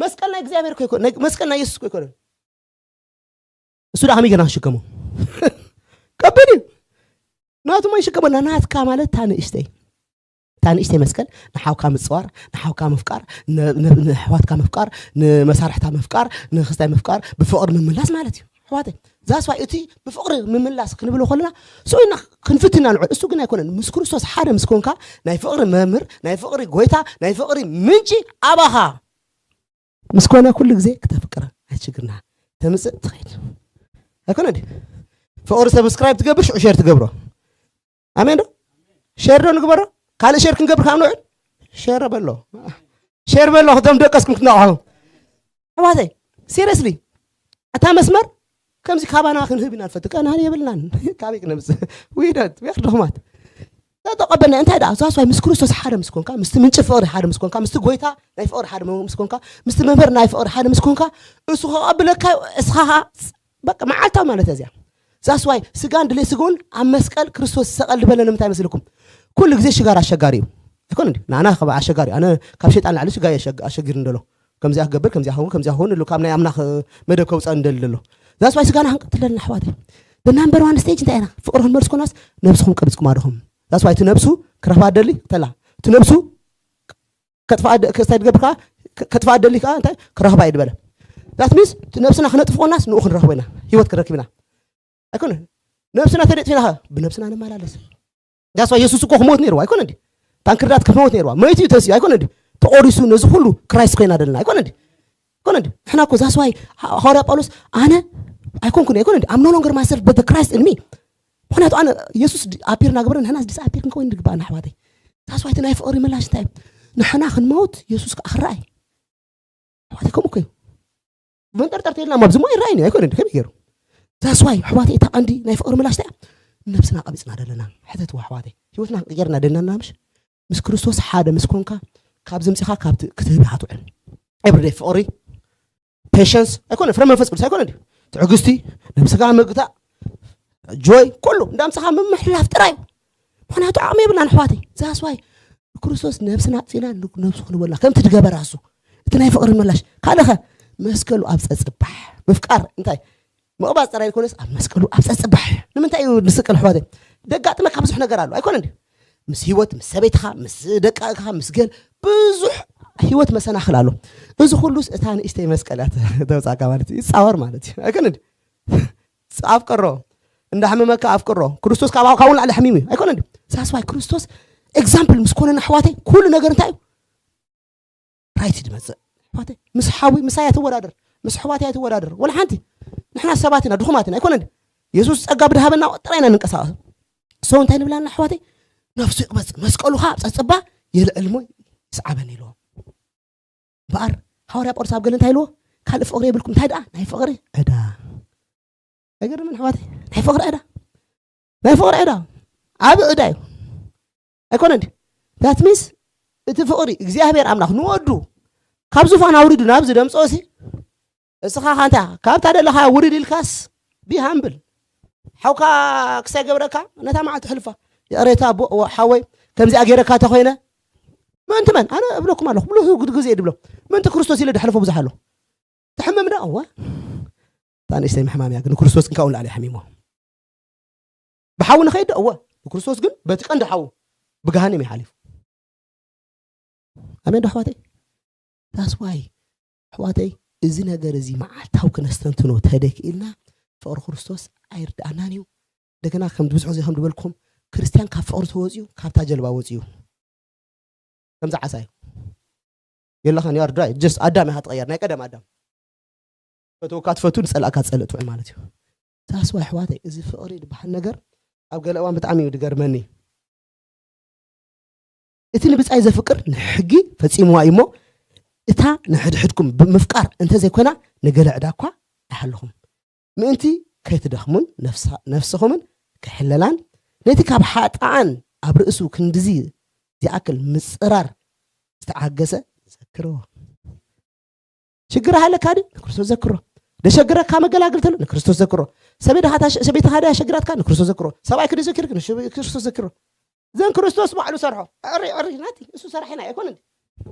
መስቀል ናይ እግዚኣብሔር እኮ ኣይኮ-፣ ናይ፣ መስቀል ናይ የሱስ እኮ ኣይኮነን። እሱ ደኣ ከመይ ጌርና ክንሽከሞ? ከቢድ እዩ። ናቱ ማን ይሽከመና? ናትካ ማለት እታ ንእሽተይ፣ እታ ንእሽተይ መስቀል ንሓውካ ምጽዋር፣ ንሓውካ ምፍቃር፣ ን-፣ ን-፣ ንኣሕዋትካ ምፍቃር፣ ንመሳርሕታ ምፍቃር፣ ንክስታይ ምፍቃር፣ ብፍቕሪ ምምላስ ማለት እዩ። ኣሕዋተይ፣ that's why እቲ ብፍቕሪ ምምላስ ክንብሎ ከለና፣ so ኢና ክንፍትና ንውዕል። እሱ ግን ኣይኮነን። ምስ ክርስቶስ ሓደ ምስ ኮንካ፣ ናይ ፍቕሪ መምህር፣ ናይ ፍቕሪ ጎይታ፣ ናይ ፍቕሪ ምንጪ ኣባኻ ምስ ኮነ፣ ኩሉ ግዜ ክተፍቅራ ኣይትሽግርና። ተምጽእ ትኸይድ። ኣይኮነ ድዩ? ፍቕሪ ሰብስክራይብ ትገብር፣ ሽዑ ሼር ትገብሮ። ኣሜን ዶ? ሼር ዶ ንግበሮ? ካልእ ሼር ክንገብር ካብ ንውዕል፣ ሼር በሎ። ሼር በሎ፣ ክቶም ደቀስኩም ክትነቕሑ። ኣሕዋተይ፣ ሲሪየስሊ፣ እታ መስመር ከምዚ ካባና ክንህብ ኢና ንፈቱ። ቀናኒ የብልናን። ካበይ ክነምጽእ? We don't፣ we are ድኹማት። ተተቐበልና፣ እንታይ ደኣ? That's why ምስ ክርስቶስ ሓደ ምስ ኮንካ፣ ምስቲ ምንጪ ፍቕሪ ሓደ ምስ ኮንካ፣ ምስቲ ጎይታ ናይ ፍቕሪ ሓደ ምስ ኮንካ፣ ምስቲ መምህር ናይ ፍቕሪ ሓደ ምስ ኮንካ፣ እሱ ከቐብለካ እዩ፣ እስኻ ኸኣ በቃ መዓልታዊ ማለት እያ እዚኣ። That's why ስጋን ድሌት ስጋኡን ኣብ መስቀል ክርስቶስ ዝሰቐል ዝበለ ንምንታይ መስልኩም? ኩሉ ግዜ ሽጋራ ኣሸጋሪ እዩ። ኣይኮነ እንዲ? ንኣና ካብ ኣሸጋሪ እዩ። ኣነ ካብ ሸይጣን ላዕሊ ሽጋ ኣሸግ-፣ ኣሸጊር እንደሎ። ከምዚኣ ክገብር፣ ከምዚኣ ክኸውን፣ ከምዚኣ ክኸውን ኢሉ ካብ ናይ ኣምላኽ መደብ ከውፀእ እንደሊ ዘሎ። That's why ስጋና ክንቀትል ኣለና ኣሕዋተይ። The number one stage እንታይ ኢና? ፍቕሪ ክንመልስ ኮናስ ነብስኹም ቀቢጽኩም ኣደኹም። That's why እቲ ነብሱ ክረኽባ ደሊ ተላ። እቲ ነብሱ ከጥፋኣ ደ-፣ ክስታይ ድገብር ከኣ፣ ከ-፣ ከጥፋኣ ደሊ ከኣ እንታይ? ክረኽባ እዩ ድበለ። That means እቲ ነብስና ክነጥፍኦ ናስ ንኡ ክንረኽቦ ኢና። ህይወት ክንረክብ ኢና። ኣይኮነ? ነብስና ተደጥፊና ከ? ብነብስና ንመላለስ። That's why የሱስ እኮ ክሞት ነይርዋ፣ ኣይኮነ እንዲ? ታንክርዳት ክሞት ነይርዋ። መይቱ እዩ ተንስኡ፣ ኣይኮነ እንዲ? ተቖሪሱ ነዚ ኩሉ ክራይስት ኮይና ደለና፣ ኣይኮነ እንዲ? ኣይኮነ እንዲ? ንሕና እኮ that's why ሃ-፣ ሃዋርያ ጳውሎስ ኣነ ኣይኮንኩን፣ ኣይኮነ እንዲ? I'm no longer myself, but the Christ in me። ምኽንያቱ ኣነ የሱስ ዲ-፣ ኣፒር እናገበረ ንሕና ዲስኣፒር ክንከውን ይግባኣና ኣሕዋተይ። That's why እቲ ናይ ፍቕሪ ምላሽ እንታይ እዩ? ንሕና ክንመውት የሱስ ከዓ ክረኣይ። ኣሕዋተይ ከምኡ እኮ እዩ። መንጠርጠርቲ የልና ኣብዚ እሞ ይረኣይኒ እዩ ኣይኮነ እንዲ ከመይ ገይሩ? That's why ኣሕዋተይ እታ ቀንዲ ናይ ፍቕሪ ምላሽ እንታይ እያ? ነብስና ቀቢጽና ደለና። ሕተትዋ ኣሕዋተይ። ህይወትና ቀይርና ደለና ምሽ? ምስ ክርስቶስ ሓደ ምስ ኮንካ ካብ ዝምጽኻ ካብ ት-፣ ክትህብ ኢኻ ትውዕል። Everyday ፍቕሪ፣ ፔሸንስ ኣይኮነ፣ ፍረ መንፈስ ቅዱስ ኣይኮነ ድዩ? ትዕግስቲ፣ ነብስኻ ምግታእ፣ ጆይ፣ ኩሉ እንዳምስኻ ምምሕላፍ ጥራይ እዩ። ምኽንያቱ ዓቕሚ የብልናን ኣሕዋተይ። That's why ክርስቶስ ነብስና ኣጥፊእና ን-፣ ነብሱ ክንበላ ከምቲ ድገበራ እሱ። እቲ ናይ ፍቕሪ ምላሽ። ካልእኸ መስቀሉ ኣብ ጸጽባሕ። ምፍቃር እንታይ? ምቕባጽ ጥራይ ኣይኮነስ ኣብ መስቀሉ ኣብ ጸጽባሕ። ንምንታይ እዩ ንስቀል ኣሕዋተይ? ደጋጥመካ ብዙሕ ነገር ኣሎ። ኣይኮነ እንዲ? ምስ ህይወት፣ ምስ ሰበይትኻ፣ ምስ ደቅኻ፣ ምስ ገል ብዙሕ ህይወት መሰናኽል ኣሎ። እዚ ኩሉስ እታ ንእሽተይ መስቀል እያ ተ-፣ ተውጻእካ ማለት እዩ። ይጻወር ማለት እዩ። ኣይኮነ እንዲ? ኣፍቅሮ። እንዳሕመመካ ኣፍቅሮ። ክርስቶስ ካብ፣ ካብኡ ንላዕሊ ሓሚሙ እዩ። ኣይኮነ እንዲ? That's why ክርስቶስ ኤግዛምፕል ምስ ኮነና ኣሕዋተይ፣ ኩሉ ነገር እንታይ እዩ? ራይት ድመጽእ። ኣሕዋተይ፣ ምስ ሓዊ፣ ምሳይ ኣይትወዳደር። ምስ ኣሕዋተይ ኣይትወዳደር። ወላ ሓንቲ። ንሕና ሰባት ኢና፣ ድኹማት ኢና። ኣይኮነ እንዲ? የሱስ ጸጋ ብድሃበና ጥራይ ኢና ንንቀሳቐስ። So እንታይ ንብላና ኣሕዋተይ? ነፍሱ ይቕበጽ፣ መስቀሉ ኸኣ ኣብ ጸጽባ የልዕል እሞ ይስዓበኒ ኢልዎ። እምበኣር ሃዋርያ ጳውሎስ ኣብ ገለ እንታይ ኢልዎ? ካልእ ፍቕሪ የብልኩም። እንታይ ደኣ? ናይ ፍቕሪ ዕዳ። ኣይገርምን ኣሕዋተይ? ናይ ፍቕሪ ዕዳ። ናይ ፍቕሪ ዕዳ። ዓብ ዕዳ እዩ ኣይኮነ እንዲ that means እቲ ፍቕሪ እግዚኣብሔር ኣምላኽ ንወዱ ካብ ዙፋን ኣውሪዱ ናብዚ ደምፅኦ ሲ እስኻ ካንታ ካብታ ደለኻ ውርድ ኢልካስ be humble ሓውካ ክሳይ ገብረካ ነታ መዓልቲ ሕልፋ ይቕሬታ ኣቦ ሓወይ ከምዚኣ ገይረካ ተኮይነ ምእንቲ መን ኣነ እብለኩም ኣለኹ ብሉ ግዜ ድብሎ ምእንቲ ክርስቶስ ኢለ ድሕልፎ ብዙሕ ኣሎ ትሕምም ዶ እወ እታ ንእሽተይ ምሕማም እያ ግን ክርስቶስ ግን ካብኡ ንላዕሊ ሓሚሞ ብሓዊ ንኸይድ ዶ እወ ንክርስቶስ ግን በቲ ቀንዲ ሓዊ ብገሃንም እዩ ሓሊፉ ኣሜን ዶ ኣሕዋተይ that's why ኣሕዋተይ እዚ ነገር እዚ መዓልታዊ ክነስተንትኖ ተደክኢልና ፍቕሪ ክርስቶስ ኣይርድኣናን እዩ እንደገና ከም ብዙሕ ግዜ ከም ዝበልኩም ክርስትያን ካብ ፍቕሪ ተወፅዩ ካብታ ጀልባ ወፅዩ ከምዚ ዓሳ እዩ የለኻን you are dry just ኣዳም ኢኻ ትቐየር ናይ ቀደም ኣዳም ፈተውካ ትፈቱ ንፀላእካ ትፀልእ ትውዕል ማለት እዩ that's why ኣሕዋተይ እዚ ፍቕሪ ዝበሃል ነገር ኣብ ገለ እዋን ብጣዕሚ እዩ ዝገርመኒ እቲ ንብፃይ ዘፍቅር ንሕጊ ፈፂምዋ እዩ እሞ እታ ንሕድሕድኩም ብምፍቃር እንተዘይኮይና ንገለ ዕዳ እኳ ኣይሃለኹም ምእንቲ ከይትደኽሙን ነፍስኹምን ክሕለላን ነቲ ካብ ሓጥኣን ኣብ ርእሱ ክንድዚ ዝኣክል ምፅራር ዝተዓገሰ ዘክርዎ ሽግር ሃለካ ድዩ ንክርስቶስ ዘክሮ ደሸግረካ መገላግል ተሎ ንክርስቶስ ዘክሮ ሰበይትኻ ድያ ሸግራትካ ንክርስቶስ ዘክሮ ሰብኣይ ክደ ዘኪርክ ንክርስቶስ ዘክሮ ዘን ክርስቶስ ባዕሉ ሰርሖ ዕሪ ዕሪ ናቲ እሱ ሰራሒና ኣይኮነ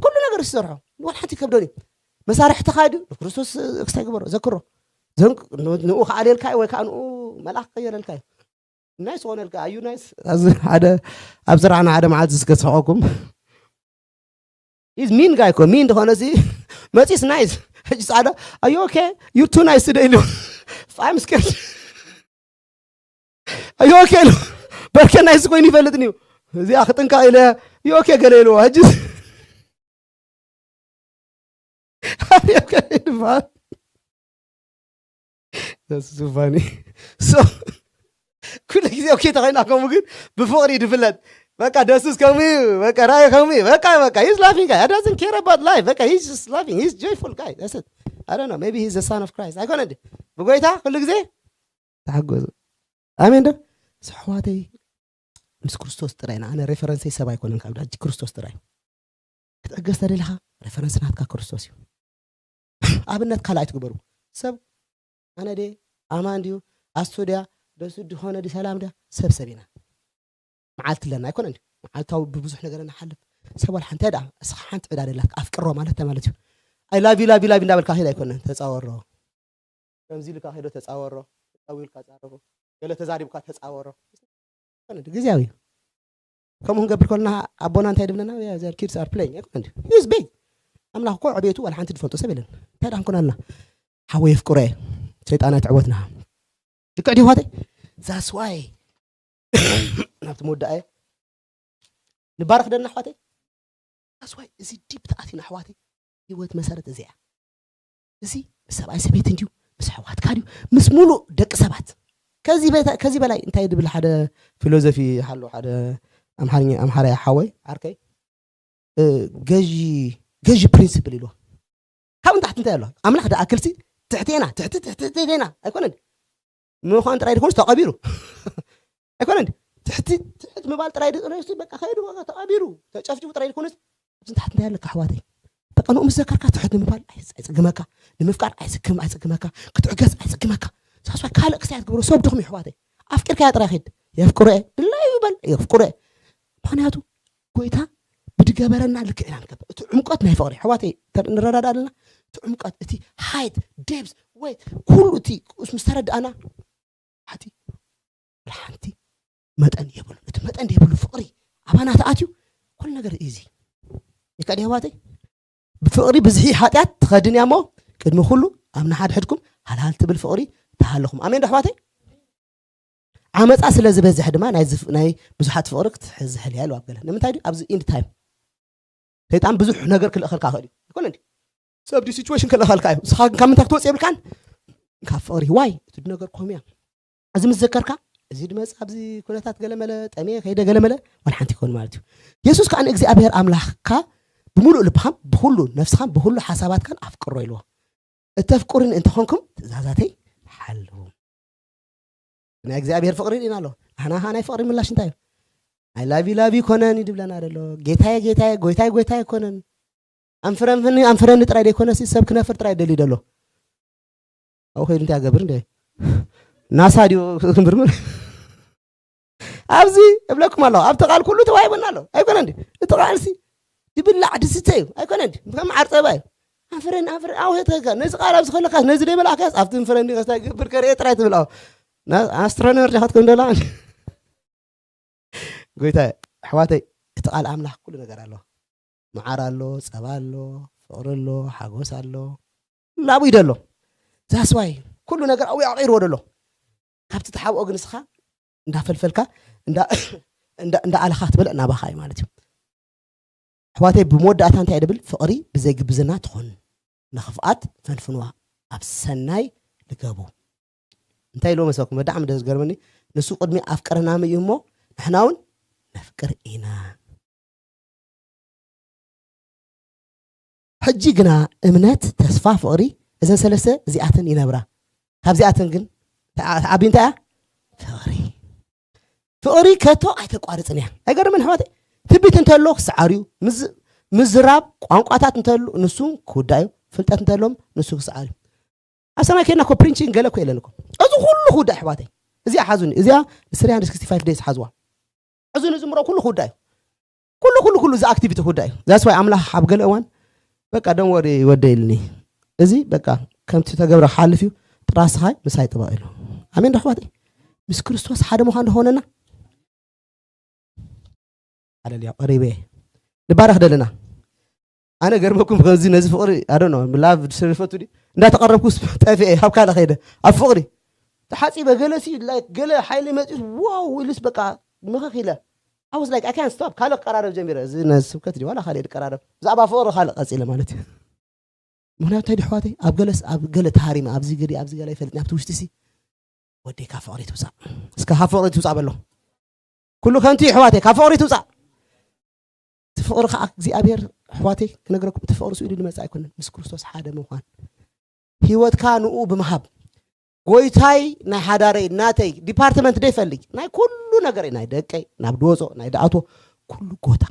ኩሉ ነገር እሱ ሰርሖ ዋላ ሓንቲ ከብዶን እዩ መሳርሕትኻ ድዩ ንክርስቶስ ክስታይ ግበሮ ዘክሮ ንኡ ከዓልየልካ ወይ ከዓ ንኡ መልኣክ ቀየረልካ እዩ ናይ ዝኾነልካ ኣዩ ናይስ ሓደ ኣብ ስራሕና ሓደ መዓልቲ ዝከስሐቆኩም is mean guy እኮ mean ዝኾነ ሲ መፂስ nice ሕጂ ፃዕዳ are you okay you too nice today ኢሉ I'm scared are you okay ኢሉ በርከ nice ኮይኑ ይፈልጥን እዩ እዚኣ ክጥንቀቕ ኢለ you okay ገለ ኢልዎ ሕጂ ፋኒ ኩሉ ግዜ ኦኬ ተኸይና ከምኡ ግን ብፍቕሪ ድፍለጥ በቃ ደሱስ ከምኡ እዩ በቃ ራእይ ከምኡ እዩ በቃ በቃ he's laughing guy doesn't care about life በቃ he's just laughing he's joyful guy that's it I don't know maybe he's the son of Christ ኣይኮነ እንዲ ብጎይታ ኩሉ ግዜ ተሓጎሱ ኣሜን ዶ ኣሕዋተይ ምስ ክርስቶስ ጥራይ ኣነ ሬፈረንሰይ ሰብ ኣይኮነን ካብ ዳጂ ክርስቶስ ጥራይ ክትዕገስ ተደሊኻ ሬፈረንስ ናትካ ክርስቶስ እዩ ኣብነት ካልኣይ ትግበሩ ሰብ ኣነ ደ ኣማን ድዩ ኣስቱ ድያ ደሱ ድኾነ ዲ ሰላም ድያ ሰብ ሰብ ኢና መዓልቲ ኣለና ኣይኮነ እንዲ መዓልታዊ ብብዙሕ ነገር ንሓልፍ ሰብ ዋላ ሓንቲ ዳ እስኻ ሓንቲ ዕዳ ደላትካ ኣፍቅሮ ማለት ማለት እዩ ኣይ ላቪ ላቪ ላቪ እንዳበልካ ሄድ ኣይኮነ ተፃወሮ ከምዚ ኢልካ ሄዶ ተፃወሮ ተፃዊልካ ፃረፎ ገለ ተዛሪብካ ተፃወሮ ግዜያዊ ከምኡ ክንገብር ከለና ኣቦና እንታይ ድብለና their kids are playing ኣይኮነ is big ኣምላኽ እኮ ዕቤቱ ዋላ ሓንቲ ዝፈልጦ ሰብ የለን እንታይ ዳ ክንኮን ኣለና ሓወይ የፍቅሮ እየ ሰይጣን ኣይትዕወትና ልክዕ ድዩ ኣሕዋተይ that's why ናብቲ መወዳእ እየ ንባረኽ ደና ኣሕዋተይ that's why እዚ ዲፕ ተኣቲና ኣሕዋተይ ህይወት መሰረት እዚ እያ እዚ ምስ ሰብኣይ ሰበይትን ድዩ ምስ ኣሕዋትካ ድዩ ምስ ሙሉእ ደቂ ሰባት ከዚ በላይ እንታይ ድብል ሓደ ፊሎዞፊ ሓሎ ሓደ ኣምሓርኛ ኣምሓራይ ሓወይ ዓርከይ ገዢ ገዢ ፕሪንስፕል ኢልዎ ካብ ንታሕቲ እንታይ ኣሎ ኣምላኽ ደኣ ክልሲ ትሕቴና ትሕቲ ትሕቴና ኣይኮነን ምዃን ጥራይ ድኮንስ ተቐቢሩ ኣይኮነን ትሕቲ ትሕት ምባል ጥራይ ድኮንስ በቃ ከይዱ ተቐቢሩ ተጨፍጭፉ ጥራይ ድኮንስ ኣብዚ ንታሕቲ እንታይ ኣለካ ኣሕዋተይ በቃ ንኡ ምስ ዘከርካ ትሕት ንምባል ኣይጽግመካ ንምፍቃር ኣይጽግም ኣይጽግመካ ክትዕገስ ኣይጽግመካ ሳስዋ ካልእ ክሳይ ትገብሮ ሰብ ድኹም ይሕዋተይ ኣፍቂርካ ጥራይ ኺድ የፍቅሮ እየ ድላዩ ይበል የፍቅሮ እየ ምክንያቱ ጎይታ ብድገበረና ልክዕ ኢና ንገብር እቲ ዕምቀት ናይ ፍቅሪ ሕዋተይ ንረዳዳ ኣለና እቲ ዕምቀት እቲ ሃይት ዴብስ ወይት ኩሉ እቲ ምስ ተረዳእና ሓቲ ሓንቲ መጠን የብሉ እቲ መጠን የብሉ ፍቅሪ ኣባና ተኣትዩ ኩሉ ነገር ኢዚ ይካ ኣሕዋተይ ብፍቅሪ ብዝሒ ሓጢኣት ትኸድን እያ እሞ ቅድሚ ኩሉ ኣብ ንሓድሕድኩም ሃልሃል ትብል ፍቅሪ ተሃለኹም ኣሜን ዶ ኣሕዋተይ ዓመፃ ስለ ዝበዝሕ ድማ ናይ ብዙሓት ፍቅሪ ክትሕዝሕል እያ ኢሉ ኣብ ገለ ንምንታይ ድዩ ኣብዚ ኢንድ ታይም ሰይጣን ብዙሕ ነገር ክልእኸልካ ክእል እዩ ይኮነ እንዲ ሰብ ድዩ ሲቹዌሽን ክልእኸልካ እዩ ንስኻ ግን ካብ ምንታይ ክትወፅ የብልካን ካብ ፍቅሪ ዋይ እቲ ነገር ኮምያ እዚ ምስ ዘከርካ እዚ ድመፅ ኣብዚ ኩነታት ገለመለ ጠሜ ከይደ ገለመለ ዋል ሓንቲ ይኮን ማለት እዩ የሱስ ከዓ ንእግዚኣብሔር ኣምላኽካ ብምሉእ ልብኻን ብኩሉ ነፍስኻን ብኩሉ ሓሳባትካን ኣፍቅሮ ኢልዎ እተፍቅሩኒ እንተኾንኩም ትእዛዛተይ ሓልዉ ናይ እግዚኣብሔር ፍቅሪ ርኢና ኣሎ ኣህና ኻ ናይ ፍቅሪ ምላሽ እንታይ እዩ I love you love you ኣይኮነን እዩ ድብለና ዘሎ። ጌታየ ጌታየ ጎይታይ ጎይታይ ኣይኮነን። ኣንፍረንፍኒ ኣንፍረኒ ጥራይ ዘይኮነሲ ሰብ ክነፍር ጥራይ ደልዩ ዘሎ። ኣብኡ ከይዱ እንታይ ኣገብር እንደ ናሳ ድዩ ክምርምር? ኣብዚ እብለኩም ኣለኹ ኣብቲ ቃል ኩሉ ተዋሂቡና ኣሎ ኣይኮነ እንዲ? እቲ ቃልሲ ድብላዕ ድስተ እዩ ኣይኮነ እንዲ? ከም ዓር ጸባ እዩ። ኣንፍረኒ ኣንፍረኒ ኣውሄትካ ነዚ ቃል ኣብዚ ከለካ ነዚ ደይበላዕካስ ኣብቲ እንፍረኒ ከስታይ ገብር ከርእየ ጥራይ ትብል። ኣስትሮኖመር ዲኻ ትኮን ደላ? ጎይታ ኣሕዋተይ፣ እቲ ቃል ኣምላኽ ኩሉ ነገር ኣሎ። መዓር ኣሎ፣ ጸባ ኣሎ፣ ፍቕሪ ኣሎ፣ ሓጎስ ኣሎ፣ ላቡ ይደሎ። ዛስዋይ ኩሉ ነገር ኣብኡ ኣቕዒርዎ ደሎ። ካብቲ ተሓብኦ ግን እስኻ እንዳፈልፈልካ እንዳኣለኻ ክትበልዕ ናባኻ እዩ ማለት እዩ። ኣሕዋተይ፣ ብመወዳእታ እንታይ ድብል? ፍቕሪ ብዘይግብዝና ትኾን፣ ንኽፍኣት ፈንፍንዋ፣ ኣብ ሰናይ ልገቡ። እንታይ ኢልዎ መሰልኩም? በጣዕሚ ደስ ዝገርመኒ፣ ንሱ ቅድሚ ኣፍቀረና እዩ እሞ ንሕና እውን ነፍቅር ኢና። ሕጂ ግና እምነት፣ ተስፋ፣ ፍቕሪ፣ እዘን ሰለስተ እዚኣተን ይነብራ። ካብዚኣተን ግን ተዓ- ተዓቢ እንታይ እያ? ፍቕሪ። ፍቕሪ ከቶ ኣይተቋርፅን እያ። ኣይገርምን ኣሕዋተይ? ትቢት እንተሎ ክሰዓር እዩ። ምዝ- ምዝራብ ቋንቋታት እንተሉ ንሱ ክውዳእ እዩ። ፍልጠት እንተሎም ንሱ ክሰዓር እዩ። ኣብ ሰማይ ከይድና እኮ ፕሪንቺንግ ገለ እኮ የለን እኮ። እዚ ኩሉ ክውዳእ ኣሕዋተይ። እዚኣ ሓዙኒ። እዚኣ ስሪ ሃንድረድ ሲክስቲ ፋይቭ ደይስ ሓዝዋ። እዚ ንዝምሮ ኩሉ ክውዳእ እዩ። ኩሉ ኩሉ ኩሉ እዚ ኣክቲቪቲ ክውዳእ እዩ። ዛስ ዋይ ኣምላኽ ኣብ ገለ እዋን በቃ ደም ወሪ ወደ ኢልኒ። እዚ በቃ ከምቲ ተገብረ ክሓልፍ እዩ። ጥራስኻ ምሳይ ጥበቕ ኢሉ። ኣሜን ዶ ኣሕዋተይ? ምስ ክርስቶስ ሓደ ምዃን ዶ ኾነና? ሃለሉያ። ቀሪበ እየ። ንባረኽ ደለና። ኣነ ገርመኩም ከዚ ነዚ ፍቕሪ ኣዶ ነው ላቭ ስለዝፈቱ ድዩ እንዳተቐረብኩስ ጠፊኤ ኣብ ካልእ ከይደ ኣብ ፍቕሪ ተሓፂበ ገለሲ ላይክ ገለ ሓይሊ መፂኡስ ዋው ኢሉስ በቃ ምኽኽ ኢለ። I was like I can't stop። ካልእ ክቀራረብ ጀሚረ። እዚ ነዚ ስብከት ድዩ ዋላ ካልእ ድቀራረብ ብዛዕባ ፍቕሪ ካልእ ቀፂለ ማለት እዩ። ምክንያቱ እንታይ ድዩ ኣሕዋተይ? ኣብ ገለስ ኣብ ገለ ተሃሪመ ኣብዚ ግዲ ኣብዚ ገለ ይፈልጥኒ ኣብቲ ውሽጢ ሲ ወደይ ካብ ፍቕሪ ትውፃእ። እስከ ካብ ፍቕሪ ትውፃእ በሎ። ኩሉ ከንቱ እዩ ኣሕዋተይ፣ ካብ ፍቕሪ ትውፃእ። እቲ ፍቕሪ ከዓ እግዚኣብሔር ኣሕዋተይ ክነግረኩም እቲ ፍቕሪ ስኢሉ ዝመፅእ ኣይኮነን። ምስ ክርስቶስ ሓደ ምዃን፣ ህይወትካ ንኡ ብምሃብ፣ ጎይታይ ናይ ሓዳረይ ናተይ ዲፓርትመንት ደይፈልይ ናይ ኩሉ ነገረይ ናይ ደቀይ ናብ ድወፆ ናይ ድኣትዎ ኩሉ ጎታ።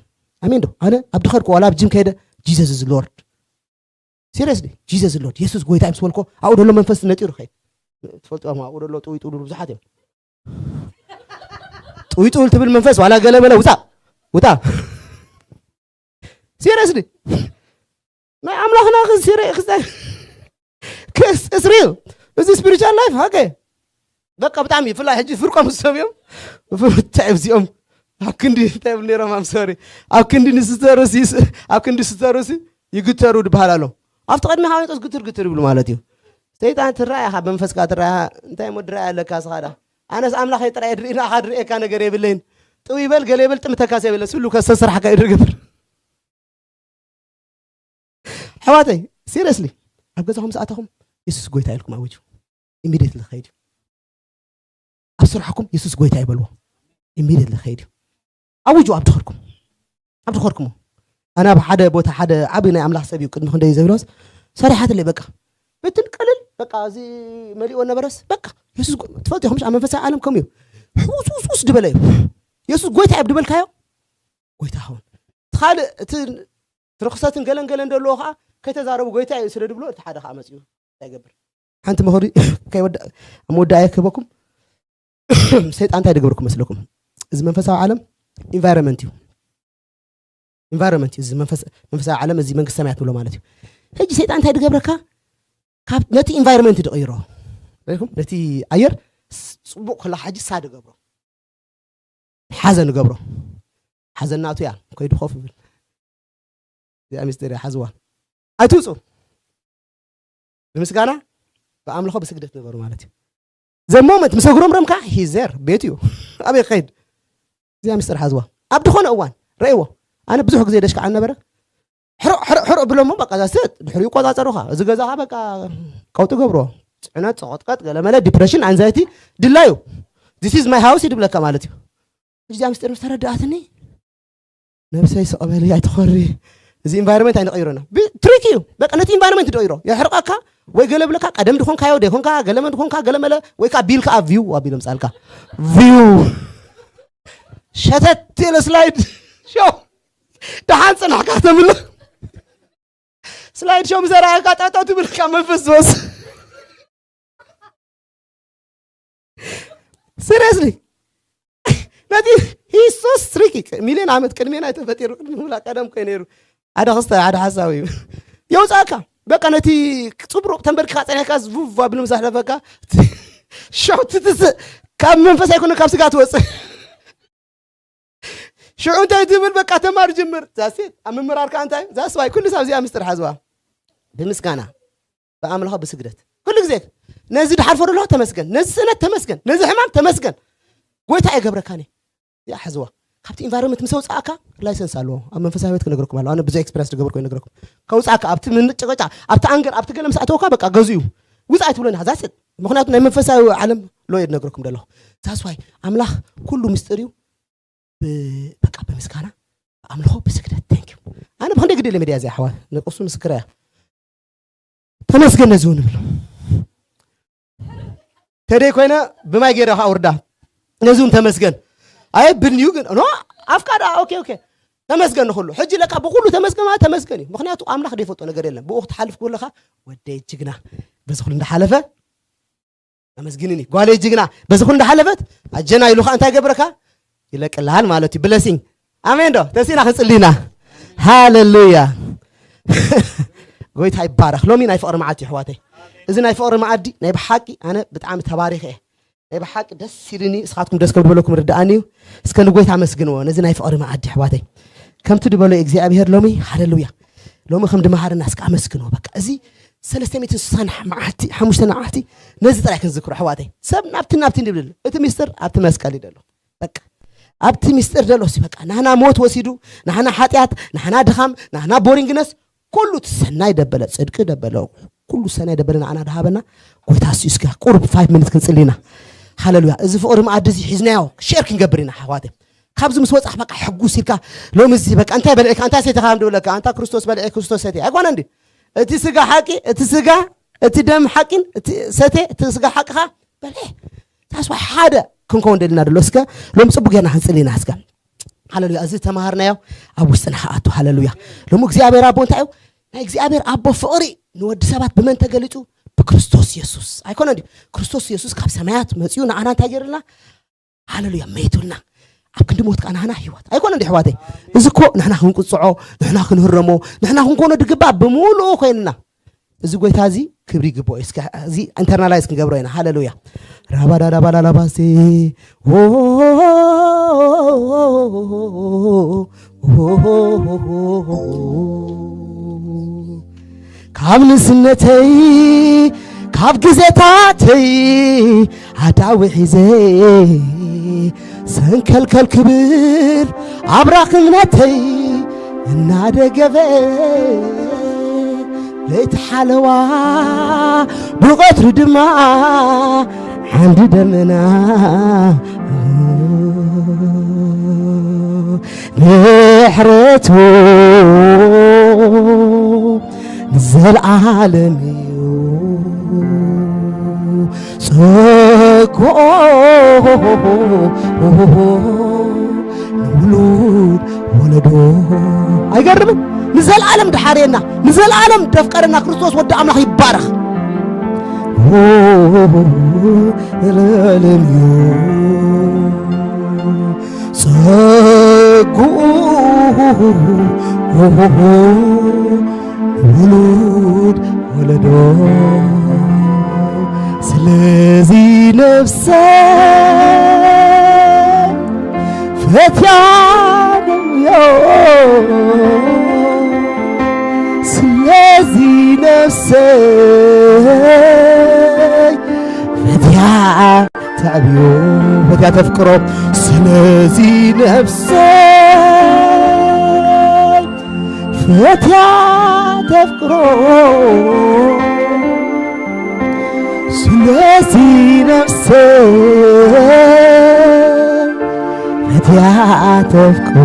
ኣሜን ዶ? ኣነ ኣብ ድኸድኩ ዋላ ኣብ ጅም ከይደ Jesus is Lord። ሲሪየስሊ Jesus is Lord። የሱስ ጎይታ እዩ ምስ በልኮ ኣብኡ ደሎ መንፈስ ነጢሩ ኸይድ። ትፈልጥዎም ኣብኡ ደሎ ጥውይ ጥውሉሉ ብዙሓት እዮም። ጥውይ ጥውል ትብል መንፈስ ዋላ ገለ በለ ውፃእ ውፃእ። ሲሪየስሊ ናይ ኣምላኽና ክስሪየስ ክስ እስሪል እዚ ስፒሪቹዋል ላይፍ ሃገ በቃ ብጣዕሚ ብፍላይ ሕጂ ፍርቆም ዝሰብ እዮም። እንታይ እዮም እዚኦም ኣብ ክንዲ እንታይ ይብሉ ነይሮም? ኣም ሶሪ ኣብ ክንዲ ንስተሩሲ ኣብ ክንዲ ስተሩሲ ይግተሩ ድበሃል ኣሎ። ኣብቲ ቅድሚ ሃወንጦስ ግትር ግትር ይብሉ ማለት እዩ። ሰይጣን ትረኣያ ካብ መንፈስካ ትረኣያ እንታይ እሞ ድረኣያ ኣለካ ስኻ ዳ ኣነስ ኣምላኸይ ጥራይ ድርኢ ንኣኻ ድርእየካ ነገር የብለይን። ጥው ይበል ገለ ይበል ጥምተካስ የብለ ስሉ ከስተስርሓካ እዩ ድገብር። ኣሕዋተይ ሲሪየስሊ ኣብ ገዛኹም ዝኣተኹም የሱስ ጎይታ ኢልኩም ኣውጁ። ኢሚዲየትሊ ክኸይድ እዩ። ኣብ ስራሕኩም የሱስ ጎይታ ይበልዎ። ኢሚዲየትሊ ክኸይድ እዩ። ኣውጁ ኣብ ድኸርኩም ኣብ ድኸርኩሞ ኣነ ኣብ ሓደ ቦታ ሓደ ዓብዪ ናይ ኣምላኽ ሰብ እዩ ቅድሚ ክንደይ ዘብሎስ ሰሪሓትለይ በቃ በትን ቀልል በቃ እዚ መሊእዎ ነበረስ በቃ የሱስ ጎ- ትፈልጡ ኢኹም ኣብ መንፈሳዊ ዓለም ከምኡ እዩ። ሕውስውስውስ ድበለ እዩ። የሱስ ጎይታ እዩ ድበልካዮ ጎይታ ኸውን። እቲ ካልእ እቲ ርክሰትን ገለን ገለን ዘለዎ ከዓ ከይተዛረቡ ጎይታ እዩ ስለ ድብሎ እቲ ሓደ ከዓ መፅኡ እንታይ ይገብር? ሓንቲ ምኽሪ ከይወዳ- ኣብ መወዳእያ ክህበኩም ሰይጣን እንታይ ድገብርኩም መስለኩም? እዚ መንፈሳዊ ዓለም ኢንቫይሮንመንት እዩ። ኢንቫይሮንመንት እዩ እዚ መንፈስ- መንፈሳዊ ዓለም እዚ መንግስቲ ሰማያት ንብሎ ማለት እዩ። ሕጂ ሰይጣን እንታይ ድገብረካ? ካብ ነቲ ኢንቫይሮንመንት ድቕይሮ ሪኢኹም ነቲ ኣየር ስ- ፅቡቕ ከላ ሕጂ ሳድ ገብሮ ሓዘን ገብሮ ሓዘን ናቱ እያ ከይዱ ኮፍ ይብል። እዚኣ ሚስጢር እያ ሓዝዋ። ኣይትውፁ። ብምስጋና ብኣምልኾ ብስግደት ነበሩ ማለት እዩ። ዘሞመንት ምስ ኣጉረምረምካ ሂዘር ቤት እዩ ኣበይ ክኸይድ? እዚኣ ሚስጢር ሓዝዋ። ኣብ ዝኾነ እዋን ረእይዎ። ኣነ ብዙሕ ግዜ ደሽካዓ ነበረ ሕርቕ ሕርቕ ሕርቕ ብሎሞ በቃ ዛስት ድሕሪ ይቆፃፀሩኻ እዚ ገዛኻ በቃ ቀውጢ ገብርዎ። ፅዕነት ፀቐጥቀጥ ገለመለ ዲፕሬሽን ኣንዛይቲ ድላዩ this is my house ይድብለካ ማለት እዩ። እዚኣ ምስጢር ምስ ተረዳኣትኒ ነብሰይ ስቕ በሊ ኣይትኾሪ። እዚ ኢንቫይሮንመንት ኣይንቐይሮና ትሪክ እዩ። በቃ ነቲ ኢንቫይሮንመንት ድቐይሮ የሕርቐካ ወይ ገለ ብለካ ቀደም ድኾንካዮ ደይኮንካ ገለመ ድኾንካ ገለመለ ወይ ከዓ ቢል ከዓ ቪው ኣቢሎም ፃልካ ቪው ሻ ከተት ኢለ ስላይድ ሾው ደሓን ጽናሕካ ተምልኽ። ስላይድ ሾው ምስ ኣርኣየካ ጠጠው ትብል ካብ መንፈስ ዝወጽእ። ሲሪየስሊ ነቲ ሂሶስ ሪኪ ሚልዮን ዓመት ቅድሜና ኣይተፈጢሩ፣ ቅድሚ ምላ ቀደም ኮይ ነይሩ። ሓደ ክስተ ሓደ ሓሳብ እዩ የውፃእካ። በቃ ነቲ ጽብሩቕ ተንበርኪኻ ጸኒሕካ ዝቡባ ብልም ዘሕለፈካ ሸውቲ ትስእ ካብ መንፈስ ኣይኮነ ካብ ስጋ ትወፅእ። ሽዑ እንታይ ትብል? በቃ ተማር ጅምር። ዛሴት ኣብ ምምራርካ እንታይ ዛስባይ ኩሉ ሳብ እዚኣ ምስጢር ሓዝዋ። ብምስጋና ብኣምልኾ ብስግደት ኩሉ ግዜ ነዚ ድሓልፎ ደሎ ተመስገን፣ ነዚ ስእነት ተመስገን፣ ነዚ ሕማም ተመስገን። ጎይታ የገብረካኒ። እዚኣ ሓዝዋ። ካብቲ ኢንቫይሮንመንት ምስ ኣውፅኣካ ላይሰንስ ኣለዎ። ኣብ መንፈሳዊ ህይወት ክነግረኩም ኣለዎ። ኣነ ብዙሕ ኤክስፐሪንስ ዝገበርኩ ይነግረኩም። ከውፅኣካ ኣብቲ ምንጭቅጫ፣ ኣብቲ ኣንገር፣ ኣብቲ ገለ ምስ ኣተወካ በቃ ገዙ እዩ። ውፃእ ኣይትብሎን ኢኻ። ዛስት ምክንያቱ ናይ መንፈሳዊ ዓለም ሎየድ ነግረኩም ደለኹ። ዛስዋይ ኣምላኽ ኩሉ ምስጢር እዩ። ብ- በቃ ብምስጋና ኣምልኾ ብስግደት። Thank you። ኣነ ብክንደይ ግዲ ኢለ ሚድያ እዚኣ ሓዋ ንቅሱ ምስክር እያ። ተመስገን ነዚ እውን ንብሎ። ተደይ ኮይነ ብማይ ገይረ ከዓ ውርዳ ነዚ እውን ተመስገን። ኣይ ብልዩ ግን ኖ ኣፍቃዳ ኦኬ ኦኬ ተመስገን ንኩሉ። ሕጂ ለካ ብኩሉ ተመስገን ማለት ተመስገን እዩ። ምክንያቱ ኣምላኽ ዘይፈልጦ ነገር የለን። ብኡ ክትሓልፍ ክብለካ ወደይ ጅግና በዚ ኩሉ እንዳሓለፈ ኣመስግንኒ ጓለይ ጅግና በዚ ኩሉ እንዳሓለፈት ኣጀና ኢሉ ከዓ እንታይ ገብረካ ይለቅልሃል ማለት እዩ። ብለሲንግ ኣሜን ዶ ተሲና ክንፅልይና። ሃሌሉያ። ጎይታ ይባረክ። ሎሚ ናይ ፍቅሪ መዓልቲ እዩ ኣሕዋተይ። እዚ ናይ ፍቅሪ መዓዲ ናይ ብሓቂ ኣነ ብጣዕሚ ተባሪክ እየ። ናይ ብሓቂ ደስ ኢልኒ። እስኻትኩም ደስ ከም ዝበለኩም ርድኣኒ እዩ። እስከ ንጎይታ ኣመስግንዎ ነዚ ናይ ፍቅሪ መዓዲ ኣሕዋተይ። ከምቲ ዝበሎ እግዚኣብሄር ሎሚ ሃሌሉያ። ሎሚ ከም ድመሃርና እስከ ኣመስግንዎ። በቃ እዚ ሰለስተ ሚእትን ስሳን መዓልቲ ሓሙሽተ መዓልቲ ነዚ ጥራይ ክንዝክሮ ኣሕዋተይ። ሰብ ናብቲ ናብቲ እንድብል እቲ ሚስጥር ኣብቲ መስቀል እዩ ዘሎ። በቃ ኣብቲ ሚስጥር ዘሎ ሲ በቃ ናህና ሞት ወሲዱ ናህና ሓጢኣት ናህና ድኻም ናህና ቦሪንግነስ ኩሉ እቲ ሰናይ ደበለ ጽድቂ ደበለ ኩሉ ሰናይ ደበለ ንዓና ድሃበና ጎይታ እሱ እስከ ቁሩብ ፋይቭ ሚኒት ክንጽሊ ኢና። ሃሌሉያ። እዚ ፍቕሪ መኣዲ እዚ ሒዝናዮ ሼር ክንገብር ኢና ኣሕዋተይ። ካብዚ ምስ ወጻኽ በቃ ሕጉስ ኢልካ ሎሚ እዚ በቃ እንታይ በልዕካ እንታይ ሰቲኻ ከም ድብለካ ኣንታ ክርስቶስ በልዒ ክርስቶስ ሰቲ ኣይኮነ እንዲ እቲ ስጋ ሓቂ እቲ ስጋ እቲ ደም ሓቂን እቲ ሰተ እቲ ስጋ ሓቅኻ በልዒ ታስዋ ሓደ ክንከውን ደልና ደሎ እስከ ሎም ጽቡቅ ጌርና ክንጽሊ ኢና እስከ ሃሌሉያ። እዚ ተማሃርናዮ ኣብ ውስጥና ክኣቱ ሃሌሉያ። ሎሚ እግዚኣብሔር ኣቦ እንታይ እዩ ናይ እግዚኣብሔር ኣቦ ፍቕሪ ንወዲ ሰባት ብመን ተገሊጹ ብክርስቶስ የሱስ ኣይኮነ ድዩ? ክርስቶስ የሱስ ካብ ሰማያት መጺኡ ንዓና እንታይ ገይርልና? ሃሌሉያ መይቱልና ኣብ ክንዲ ሞት ከዓ ንሕና ህይወት ኣይኮነ እንዲ ኣሕዋተይ። እዚ እኮ ንሕና ክንቅጽዖ ንሕና ክንህረሞ ንሕና ክንኮኖ ድግባእ ብምሉኡ ኮይንና እዚ ጎይታ እዚ ክብሪ ይግብኦ እዩ። እስከ እዚ ኢንተርናላይዝ ክንገብሮ ኢና። ሃሌሉያ ራባዳዳባላላባሴ ካብ ንስነተይ ካብ ግዜታተይ ኣዳዊ ሒዘ ሰንከልከል ክብል ኣብራኽ እምነተይ እናደገፈ ለይቲ ሓለዋ ብቐትሪ ድማ ሓንዲ ደመና ምሕረቱ ንዘለዓለም እዩ ጸግኦ ንውሉድ ወለዶ። ኣይገርምን? ንዘለዓለም ድሓርየና ንዘለዓለም ደፍቀረና ክርስቶስ ወዲ ኣምላኽ ይባረኽ። ዘለዓለም እዩ ጸግኡ ውሉድ ወለዶ። ስለዚ ነፍሰ ፈትያ ደውዮ ስለዚ ነፍሰ ፈትያ ተዕብዮ ፈትያ ተፍቅሮ ስለዚ ነፍሰ ፈትያ ተፍቅሮ ስለዚ ነፍሰ ፈትያ ተፍቅሮ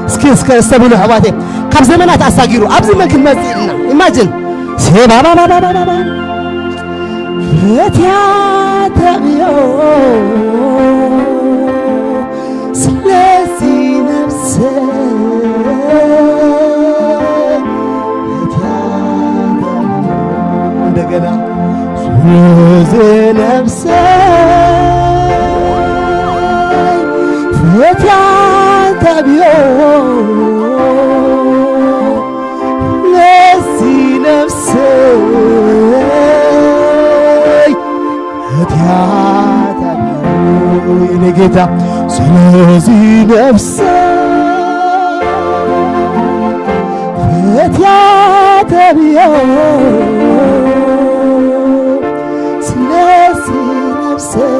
እስኪ እስከ እስተብሉ ኣሕዋተይ ካብ ዘመናት ኣሳጊሩ ኣብዚ መን ክንመጽእ ኢልና ኢማጅን ሴባባባባባባ ፈትያ ተብዮ ስለ እዚ ነፍሰይ ፈትያ ተብዮ፣ ነዚ ነፍሰይ ፈትያ ተብዮ፣ የኔ ጌታ፣ ስለዚ ነፍሰይ ፈትያ ተብዮ፣ ስለዚ ነፍሰይ፣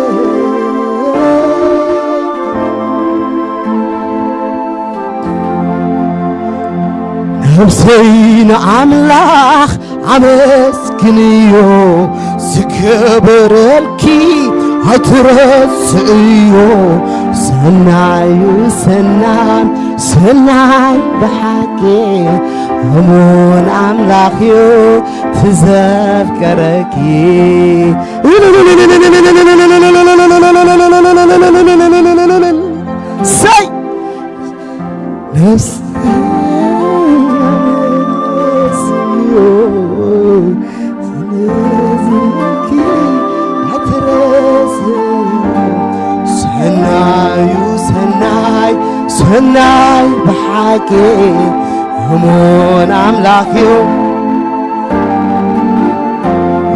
ነፍሰይ ንኣምላኽ ኣመስግንዮ፣ ዝገበረልኪ ኣይትረስዕዮ። ሰናዩ ሰናይ፣ ሰናይ ብሓቂ፣ እሙን ኣምላኽዮ ትዘፍቀረኪ። ሰይ ነፍስ ሰናዩ ሰናይ፣ ሰናይ ብሓቂ፣ እሙን ኣምላኽ እዩ።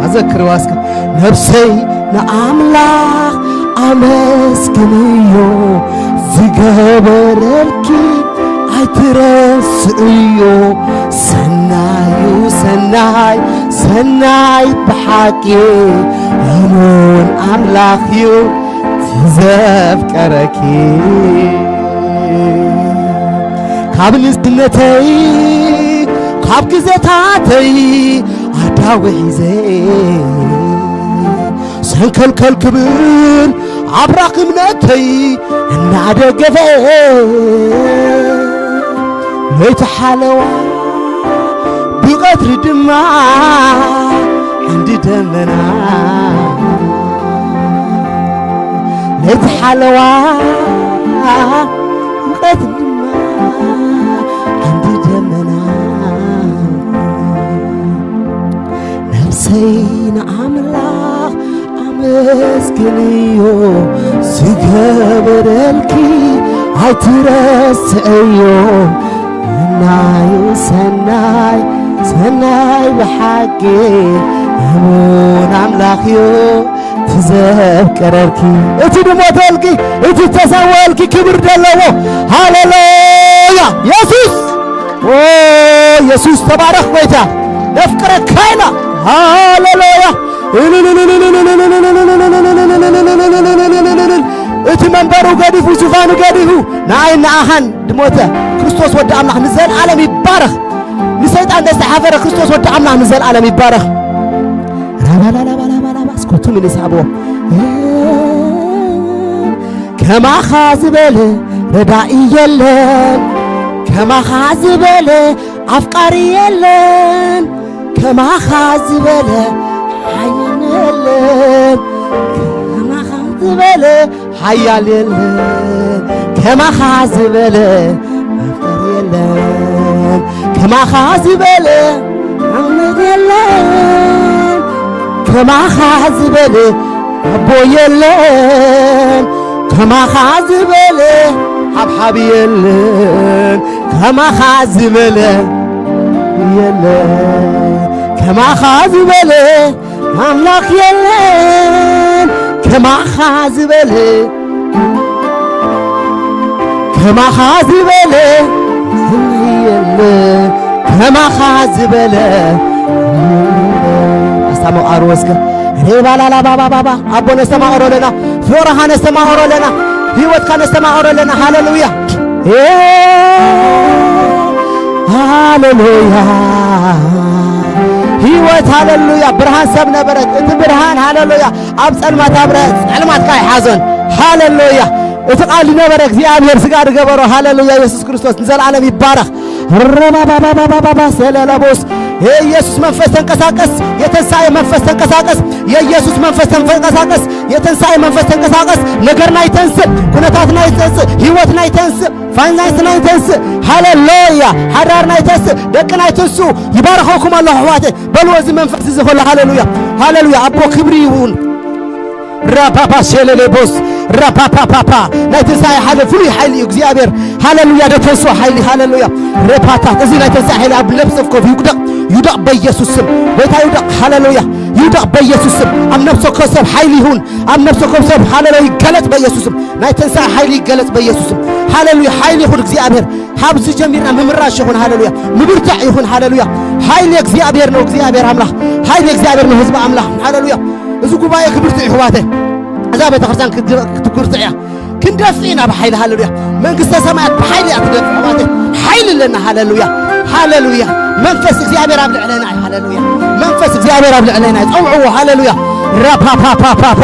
ኣዘክርዋ እስከ። ነፍሰይ ንኣምላኽ ኣመስግንዮ፣ ዝገበረልኪ ኣይትረስዕዮ። ሰናዩ ሰናይ፣ ሰናይ ብሓቂ፣ እሙን ኣምላኽ እዩ ዘፍቀረኪ። ካብ ንእስነተይ፣ ካብ ግዘታተይ ኣዳዊሒዘ፣ ሰንከልከል ክብል ኣብራኽ እምነተይ እናደገፈ፣ ለይቲ ሓለዋ ብቐትሪ ድማ ዓንዲ ደመና፣ ለይቲ ሓለዋ ብቐትሪ ድማ ዓንዲ ደመና። ነፍሰይ ንኣምላኽ ኣመስግንዮ፣ ዝገበረልኪ ኣይትረስዕዮ። ሰናዩ ሰናይ፣ ሰናይ ብሓቂ፣ እሙን ኣምላኽዮ ትዘፍቀረልኪ። እቲ ድሞተልኪ፣ እቲ ተሰወልኪ ክብሪ ደለዎ። ሃሌሉያ! የሱስ! ኦ፣ የሱስ ተባረኽ ጎይታ። ነፍቅረካ ኢና። ሃሌሉያ! እቲ መንበሩ ገዲፉ፣ ዙፋኑ ገዲፉ፣ ንኣይ ንኣኻን ድሞተ ክርስቶስ ወዲ ኣምላኽ ንዘለኣለም ይባረኽ። ንሰይጣን ዘስተሓፈረ ክርስቶስ ወዲ ኣምላኽ ንዘለኣለም ይባረኽ። ራባላባላባላባ፣ እስኮቱ ምን ይሳብዎ። ከማኻ ዝበለ ረዳኢ የለን፣ ከማኻ ዝበለ ኣፍቃሪ የለን፣ ከማኻ ዝበለ ሓያል የለን፣ ከማኻ ዝበለ ሓያል የለን፣ ከማኻ ዝበለ መፍቀር የለን፣ ከማኻ ዝበለ ኣምላኽ የለን፣ ከማኻ ዝበለ ኣቦ የለን፣ ከማኻ ዝበለ ሓብሓብ የለን፣ ከማኻ ዝበለ የለን፣ ከማኻ ዝበለ ኣምላኽ የለን፣ ከማኻ ዝበለ፣ ከማኻ ዝበለ የለን፣ ከማኻ ዝበለ። ኣስታመቃሩ ወስከ ሬባላላ ባባ ባባ፣ ኣቦ ነስተማቅሮ ኣለና፣ ፍቅርኻ ነስተማቅሮ ኣለና፣ ህይወትካ ነስተማቅሮ ኣለና። ሃሌሉያ። ሃሌሉያ። ህይወት፣ ሃሌሉያ። ብርሃን ሰብ ነበረት። እቲ ብርሃን፣ ሃሌሉያ፣ ኣብ ጸልማት ኣብረ፣ ጸልማትካ ኣይሓዞን። ሃሌሉያ። እቲ ቃል ዝነበረ እግዚኣብሔር ስጋ ዝገበሮ፣ ሃሌሉያ፣ የሱስ ክርስቶስ ንዘለዓለም ይባረኽ። ረባባባባባባ ሰለለቦስ። የኢየሱስ መንፈስ ተንቀሳቀስ፣ የተንሳኤ መንፈስ ተንቀሳቀስ፣ የኢየሱስ መንፈስ ተንቀሳቀስ፣ የተንሳኤ መንፈስ ተንቀሳቀስ። ነገርና ይተንስእ፣ ኩነታትና ይተንስእ፣ ህይወትና ይተንስእ። ፋይናንስ ናይ ተንስእ፣ ሃሌሉያ። ሓዳር ናይ ተንስእ፣ ደቂ ናይ ተንስኡ፣ ይባርኸኩም ኣለኹ ኣሕዋተይ። በልዎ እዚ መንፈስ እዚ ከሎ፣ ሃሌሉያ፣ ሃሌሉያ። ኣቦ ክብሪ ይሁን። ራፓፓ ሸለሌቦስ፣ ራፓፓፓፓ። ናይ ትንሳኤ ሓደ ፍሉይ ሓይሊ እዩ እግዚኣብሔር። ሃሌሉያ። ደተንስኦ ሓይሊ፣ ሃሌሉያ። ሬፓታት፣ እዚ ናይ ትንሳኤ ሓይሊ ኣብ ነብሰ ኮፍ ይውደቕ፣ ይውደቕ በኢየሱስ ስም። ጎይታ ይውደቕ፣ ሃሌሉያ። ይውደቕ በኢየሱስ ስም። ኣብ ነብሰ ኮፍ ሰብ ሓይሊ ይሁን፣ ኣብ ነብሰ ኮፍ ሰብ ሃሌሉያ ይገለጽ በኢየሱስ ስም። ናይ ትንሳኤ ሓይሊ ይገለጽ በኢየሱስ ስም። ሃሌሉያ። ሓይሊ ይኹን እግዚኣብሔር። ካብዚ ጀሚርና ምምራሽ ይኹን፣ ሃሌሉያ። ምብርታዕ ይኹን፣ ሃሌሉያ። ሓይሊ እግዚኣብሔር ነው፣ እግዚኣብሔር ኣምላኽ። ሓይሊ እግዚኣብሔር ነው፣ ህዝቢ ኣምላኽ፣ ሃሌሉያ። እዚ ጉባኤ ክብርትዕ ይሕዋተይ። እዛ ቤተክርስትያን ክትግ-፣ ክትብርትዕ እያ። ክንደፍእ ኢና ብሓይሊ፣ ሃሌሉያ። መንግስተ ሰማያት ብሓይሊ እያ ትደፍእ፣ ኣሕዋተይ። ሓይሊ ኣለና፣ ሃሌሉያ፣ ሃሌሉያ። መንፈስ እግዚኣብሔር ኣብ ልዕሌና እዩ፣ ሃሌሉያ። መንፈስ እግዚኣብሔር ኣብ ልዕሌና እዩ። ጸውዕዎ፣ ሃሌሉያ። ራፓፓፓፓፓ።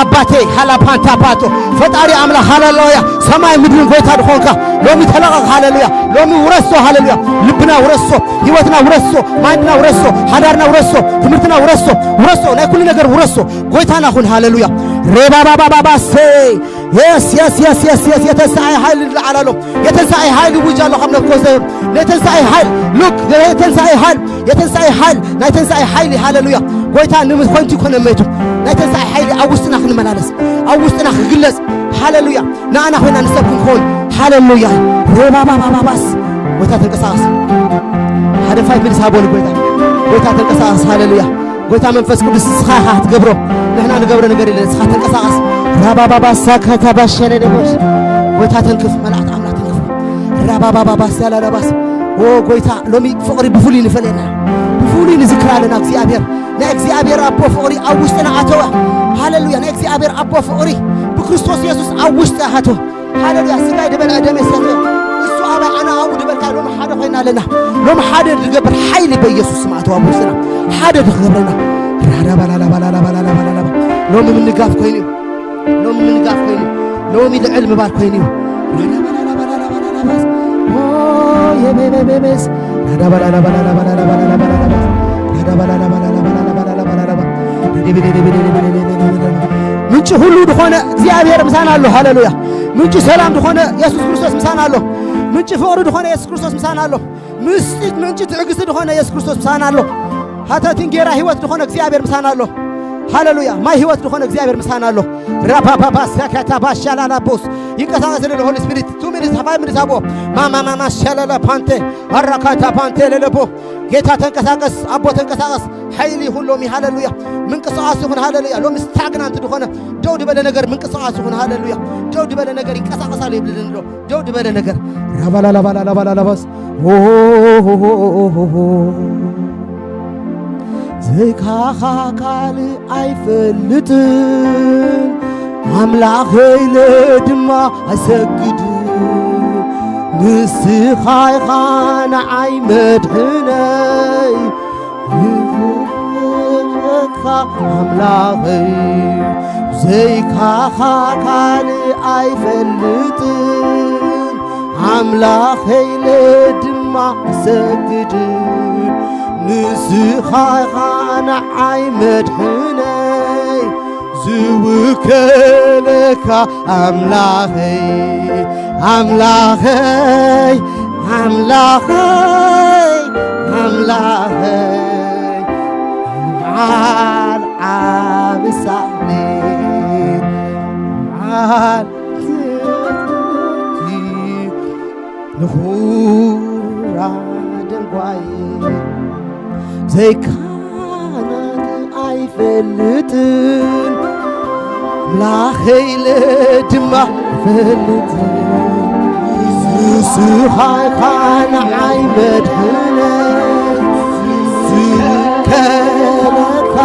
ኣባቴ፣ ሃላፓንታ ፓቶ። ፈጣሪ ኣምላኽ፣ ሃሌሉያ። ሰማይ ምድርን ጎይታ ዝኾንካ፣ ሎሚ ተለቐቕ፣ ሃሌሉያ። ሎሚ ውረሶ፣ ሃሌሉያ። ልብና ውረሶ፣ ህይወትና ውረሶ፣ ማይንድና ውረሶ፣ ሓዳርና ውረሶ፣ ትምህርትና ውረሶ፣ ውረሶ፣ ናይ ኩሉ ነገር ውረሶ። ጎይታና ኩን፣ ሃሌሉያ። ሬባባባባባሴ። የስ፣ የስ፣ የስ፣ የስ፣ የስ። የተንሳኤ ኃይል ይለዓል ኣሎ። የተንሳኤ ኃይል ይውጅ ኣሎ ካብ ነፍኮ ሰብ። የተንሳኤ ኃይል፣ ሉክ፣ የተንሳኤ ኃይል፣ የተንሳኤ ኃይል፣ ናይ ተንሳኤ ኃይል፣ ሃሌሉያ። ጎይታ ንምት ኮንቲ ኮነ መይቱ። ናይ ተንሳኤ ኃይል ኣብ ውስጥና ክንመላለስ፣ ኣብ ውስጥና ክግለጽ፣ ሃሌሉያ። ንኣና ኮይና ንሰብ ክንኮን፣ ሃሌሉያ። ሬባባባባባስ። ጎይታ ተንቀሳቐስ። ሓደ ፋይቭ ሚኒትስ ሃቦ ንጎይታ። ጎይታ ተንቀሳቐስ፣ ሃሌሉያ። ጎይታ መንፈስ ቅዱስ ንስኻ ኢኻ ክትገብሮ፣ ንሕና ንገብሮ ነገር የለን። ንስኻ ተንቀሳቐስ። ራባባባሳ ካታባሸነ ደቦስ። ጎይታ ተንክፍ፣ መላእክት ኣምላኽ ተንክፍ። ራባባባባስ ያላላባስ። ኦ ጎይታ፣ ሎሚ ፍቕሪ ብፍሉይ ንፈልየና። ብፍሉይ ንዝክር ኣለና እግዚኣብሔር። ናይ እግዚኣብሔር ኣቦ ፍቕሪ ኣብ ውሽጥና ኣተወ። ሃሌሉያ። ናይ እግዚኣብሔር ኣቦ ፍቕሪ ብክርስቶስ የሱስ ኣብ ውሽጢ ኣተወ። ሃሌሉያ። ስጋይ ዝበልዐ ደመይ ሰትየ፣ እሱ ኣባይ ኣነ ኣብኡ ዝበልካ ሎሚ ሓደ ኮይና ኣለና። ሎሚ ሓደ ዝገብር ሓይሊ በኢየሱስ ስም ኣተዋ ኣብ ውሽጥና ሓደ ዝገብረና። ራዳባላላባላላባላላባላላባ። ሎሚ ምንጋፍ ኮይኑ እዩ። ሎሚ ምንጋፍ ኮይኑ እዩ። ሎሚ ልዕል ምባል ኮይኑ እዩ። ራዳባላላባላላባላላባስ። ኦ የቤቤቤቤስ። ራዳባላላባላላባላላባላላባስ። ራዳባላላባላላባላላባላላባ። ምንጭ ሁሉ ዝኾነ እግዚኣብሔር ምሳና ኣሎ። ሃሌሉያ። ምንጭ ሰላም ዝኾነ የሱስ ክርስቶስ ምሳና ኣሎ። ምንጭ ፍቕሪ ዝኾነ የሱስ ክርስቶስ ምሳና ኣሎ። ምስጢ ምንጭ ትዕግስቲ ዝኾነ የሱስ ክርስቶስ ምሳና ኣሎ። ሃተት እንጌራ ህይወት ዝኾነ እግዚኣብሔር ምሳና ኣሎ። ሃሌሉያ። ማይ ህይወት ዝኾነ እግዚኣብሔር ምሳና ኣሎ። ራፓፓፓ ሰካታ ባሻላላ ቦስ። ይንቀሳቀስ ለለ ሆሊ ስፒሪት። ቱ ሚኒትስ፣ ፋይቭ ሚኒትስ ኣቦ። ማማማማ ሸለለ ፓንቴ። ኣራካታ ፓንቴ ለለቦ። ጌታ ተንቀሳቀስ፣ ኣቦ ተንቀሳቀስ። ሓይሊ ይኹን ሎሚ፣ ሃሌሉያ። ምንቅስቃስ ይኹን፣ ሃሌሉያ። ሎሚ ስታግናንት ዝኾነ ደው ዝበለ ነገር ምንቅስቃስ ይኹን፣ ሃሌሉያ። ደው ዝበለ ነገር ይንቀሳቀሳል ይብልልን ኣሎ። ደው ዝበለ ነገር። ራባላላባላላባላላባስ። ኦሆሆሆሆሆ። ዘይካኻ ካልእ ኣይፈልጥን፣ ኣምላኸይ ኢለ ድማ ኣይሰግድን። ንስኻ ኢኻ ንዓይ መድሕነይ፣ ይፍቅረካ ኣምላኸይ፣ ዘይካኻ ካልእ ኣይፈልጥን። ኣምላኸይ ኢለ ድማ እሰግድ፣ ንስኻ ኢኻ ንዓይ መድሕነይ፣ ዝውከለካ ኣምላኸይ፣ ኣምላኸይ፣ ኣምላኸይ፣ ኣምላኸይ፣ በዓል ዓቢ ሳዕቤን፣ በዓል ትእቲ ንኹራ ደንጓይ፣ ዘይካናት ኣይፈልጥን፣ ኣምላኸይ ኢለ ድማ ኣይፈልጥን። ንስኻ ኢኻ ንዓይ መድሕነይ፣ ዝከለካ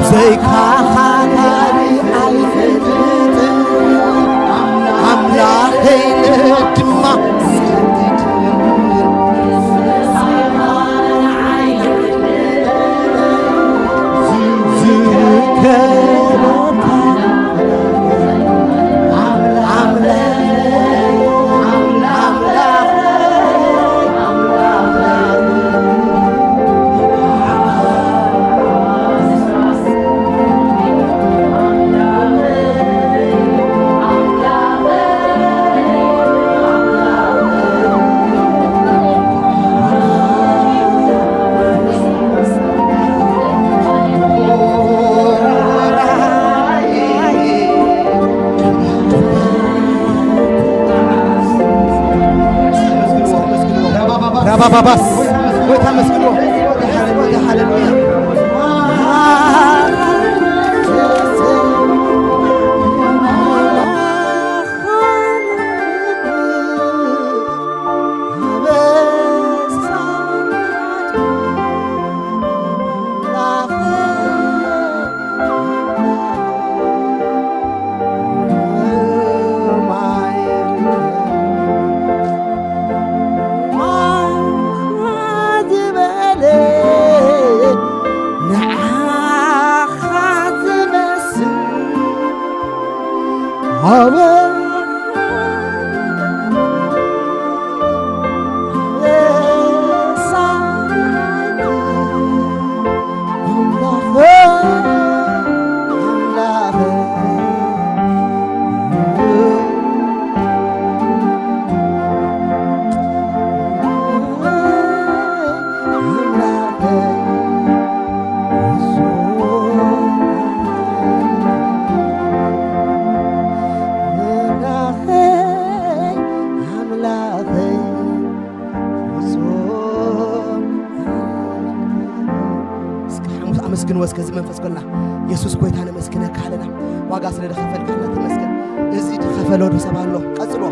ዘይካኻ ካልእ ኣይፈልጥን። ኣምላኸይ ኢለ ድማ ባባስ ጎይታ መስግኖ። ሃሌሉያ። እስኪ ሓሙስ ኣመስግንዎ እስከ እዚ መንፈስ ኮልና። የሱስ ጎይታ ነመስግነካ ኣለና። ዋጋ ስለ ዝኸፈልካልና ተመስገን። እዚ ዝኸፈሎ ዶ ሰብ ኣሎ? ቀጽሎ።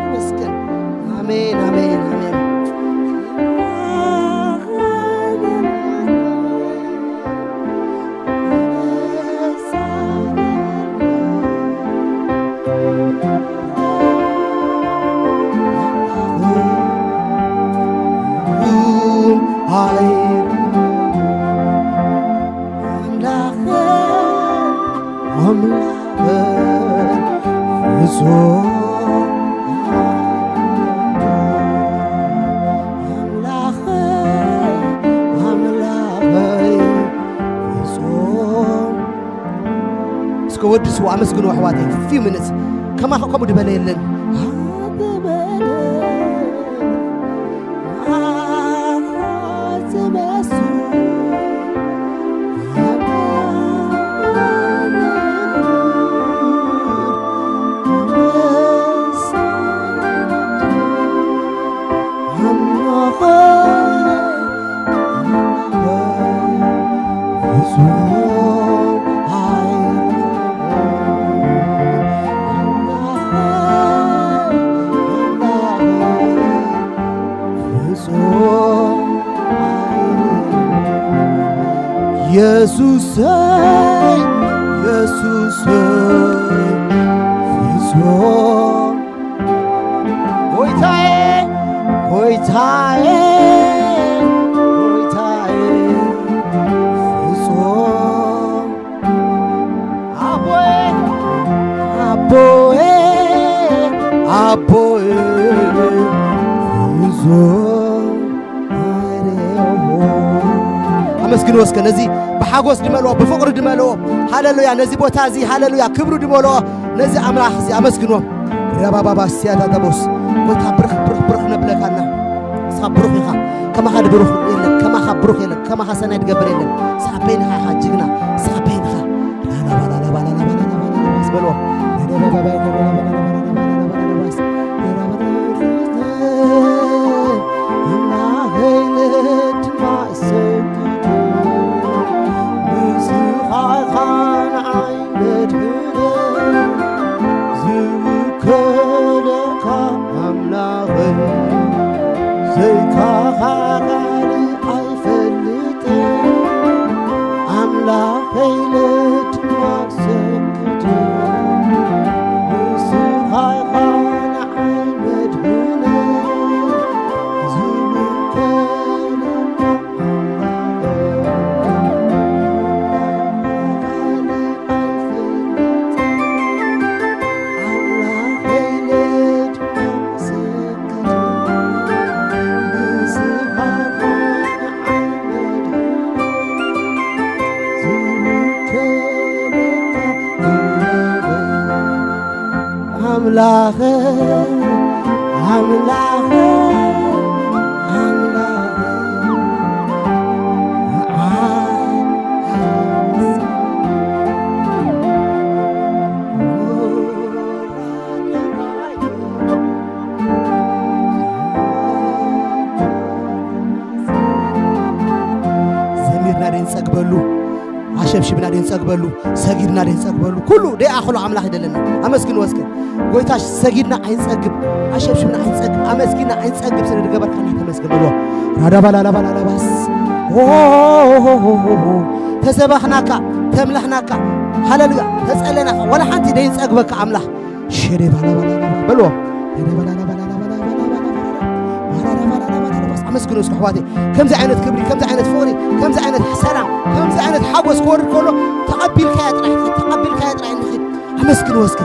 ተመስገን። ኣሜን፣ ኣሜን፣ ኣሜን። እስከ ወድስዎ፣ ኣመስግንዎ ኣሕዋተይ። Few minutes። ከማኻ ከምኡ ዝበለ የለን። የሱሰይ፣ የሱሰይ፣ ፍጹም ጎይታዬ፣ ጎይታዬ፣ ጎይታዬ፣ ፍጹም ኣቦዬ፣ ኣቦዬ፣ ኣቦዬ፣ ፍጹም ኣመስግንዎ እስከ፣ ነዚ ብሓጎስ ድመልኦ፣ ብፍቕሪ ድመልኦ። ሃሌሉያ! ነዚ ቦታ እዚ፣ ሃሌሉያ! ክብሩ ድመልኦ። ነዚ ኣምላኽ እዚ ኣመስግንዎ። ረባባባ ሲያታ ተቦስ። ጎይታ ብርኽ፣ ብርኽ፣ ብርኽ ነብለካና። ንስኻ ብሩኽ ኢኻ። ከማኻ ድብሩኽ የለን። ከማኻ ብሩኽ የለን። ከማኻ ሰናይ ድገብር የለን። ንስኻ በይንኻ ኢኻ ጅግና። ንስኻ በይንኻ። ላላባላላባላላባላላባላስ በልዎ። ኣምላኸይ ነድማ እሰግድ፣ ንስኻ ኢኻ ንዓይ መድሕነይ፣ ዝውከለካ ኣምላኸይ፣ ዘይካኻ ካልእ ኣይፈልጥን። ኣምላኸይ ነድማ እሰግድ፣ ንስኻ ኢኻ ንዓይ መድሕነይ፣ ዝውከለካ ኣምላኸ፣ ኣምላኸ፣ ኣምላኸ፣ ንጸግበሉ፣ ሰጊድና ደይንጸግበሉ፣ ኩሉ ደይኣኽሎ ኣምላኽ ይደለና። ኣመስግንዎ እስከ። ጎይታ ሰጊድና ኣይንጸግብ፣ ኣሸብሽብና ኣይንጸግብ፣ ኣመስጊድና ኣይንጸግብ ስለ ዝገበርካና ተመስገን በልዎ። ራዳባላላባላላባስ። ኦ፣ ተሰባኽናካ፣ ተምለኽናካ፣ ሃሌሉያ፣ ተጸለናካ፣ ወላ ሓንቲ ደይንጸግበካ ኣምላኽ። ሸደ ባላባላባላ በልዎ። ሸደ ባላባላባላ። ኣመስግኑ እስኪ ኣሕዋተይ። ከምዚ ዓይነት ክብሪ፣ ከምዚ ዓይነት ፍቕሪ፣ ከምዚ ዓይነት ሰላም፣ ከምዚ ዓይነት ሓጎስ ክወርድ ከሎ ተቐቢልካያ ጥራሕ፣ ተቐቢልካያ ጥራሕ ንኺድ። ኣመስግንዎ እስኪ።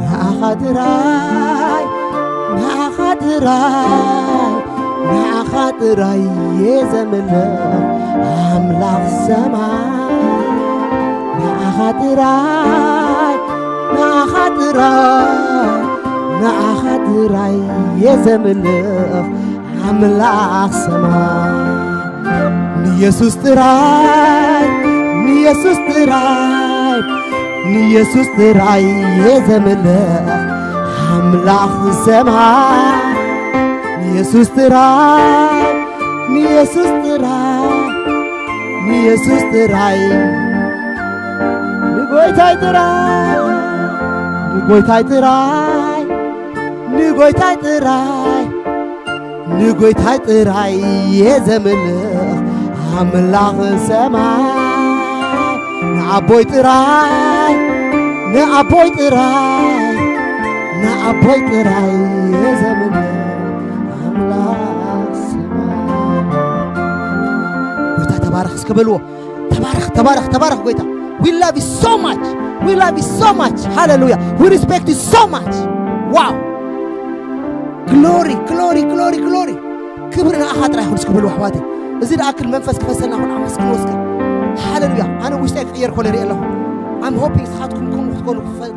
ንዓኻ ጥራይ፣ ንዓኻ ጥራይ፣ ንዓኻ ጥራይ እየ ዘምልኽ ኣምላኽ ሰማይ። ንዓኻ ጥራይ፣ ንዓኻ ጥራይ፣ ንዓኻ ጥራይ እየ ዘምልኽ ኣምላኽ ሰማይ። ንየሱስ ጥራይ፣ ንየሱስ ጥራይ፣ ንየሱስ ጥራይ እየ ዘምልኽ ኣምላኽ ሰማይ። ንየሱስ ጥራይ፣ ንየሱስ ጥራይ፣ ንየሱስ ጥራይ፣ ንጎይታይ ጥራይ፣ ንጎይታይ ጥራይ፣ ንጎይታይ ጥራይ፣ ንጎይታይ ጥራይ እየ ዘምልኽ ኣምላኽ ሰማይ። ንኣቦይ ጥራይ፣ ንኣቦይ ጥራይ፣ ንኣቦይ ጥራይ እየ ዘምልኽ ኣምላኽ ሰማይ። ጎይታ ተባረኽ እስከ በልዎ። ተባረኽ፣ ተባረኽ፣ ተባረኽ ጎይታ። We love you so much. We love you so much. ሃሌሉያ። We respect you so much. Wow. ግሎሪ፣ ግሎሪ፣ ግሎሪ፣ ግሎሪ። ክብሪ ንኣኻ ጥራይ ይኹን እስኪ በሉ ኣሕዋተይ። እዚ ደኣክል መንፈስ ክፈሰልና ይኹን ኣመስግንዎ እስከ። ሃሌሉያ። ኣነ ውሽጠይ ክቕየር ኮለ ሪኤ ኣለኹ። I'm hoping ንስኻትኩም ከምኡ ክትኮኑ ክፈ-፣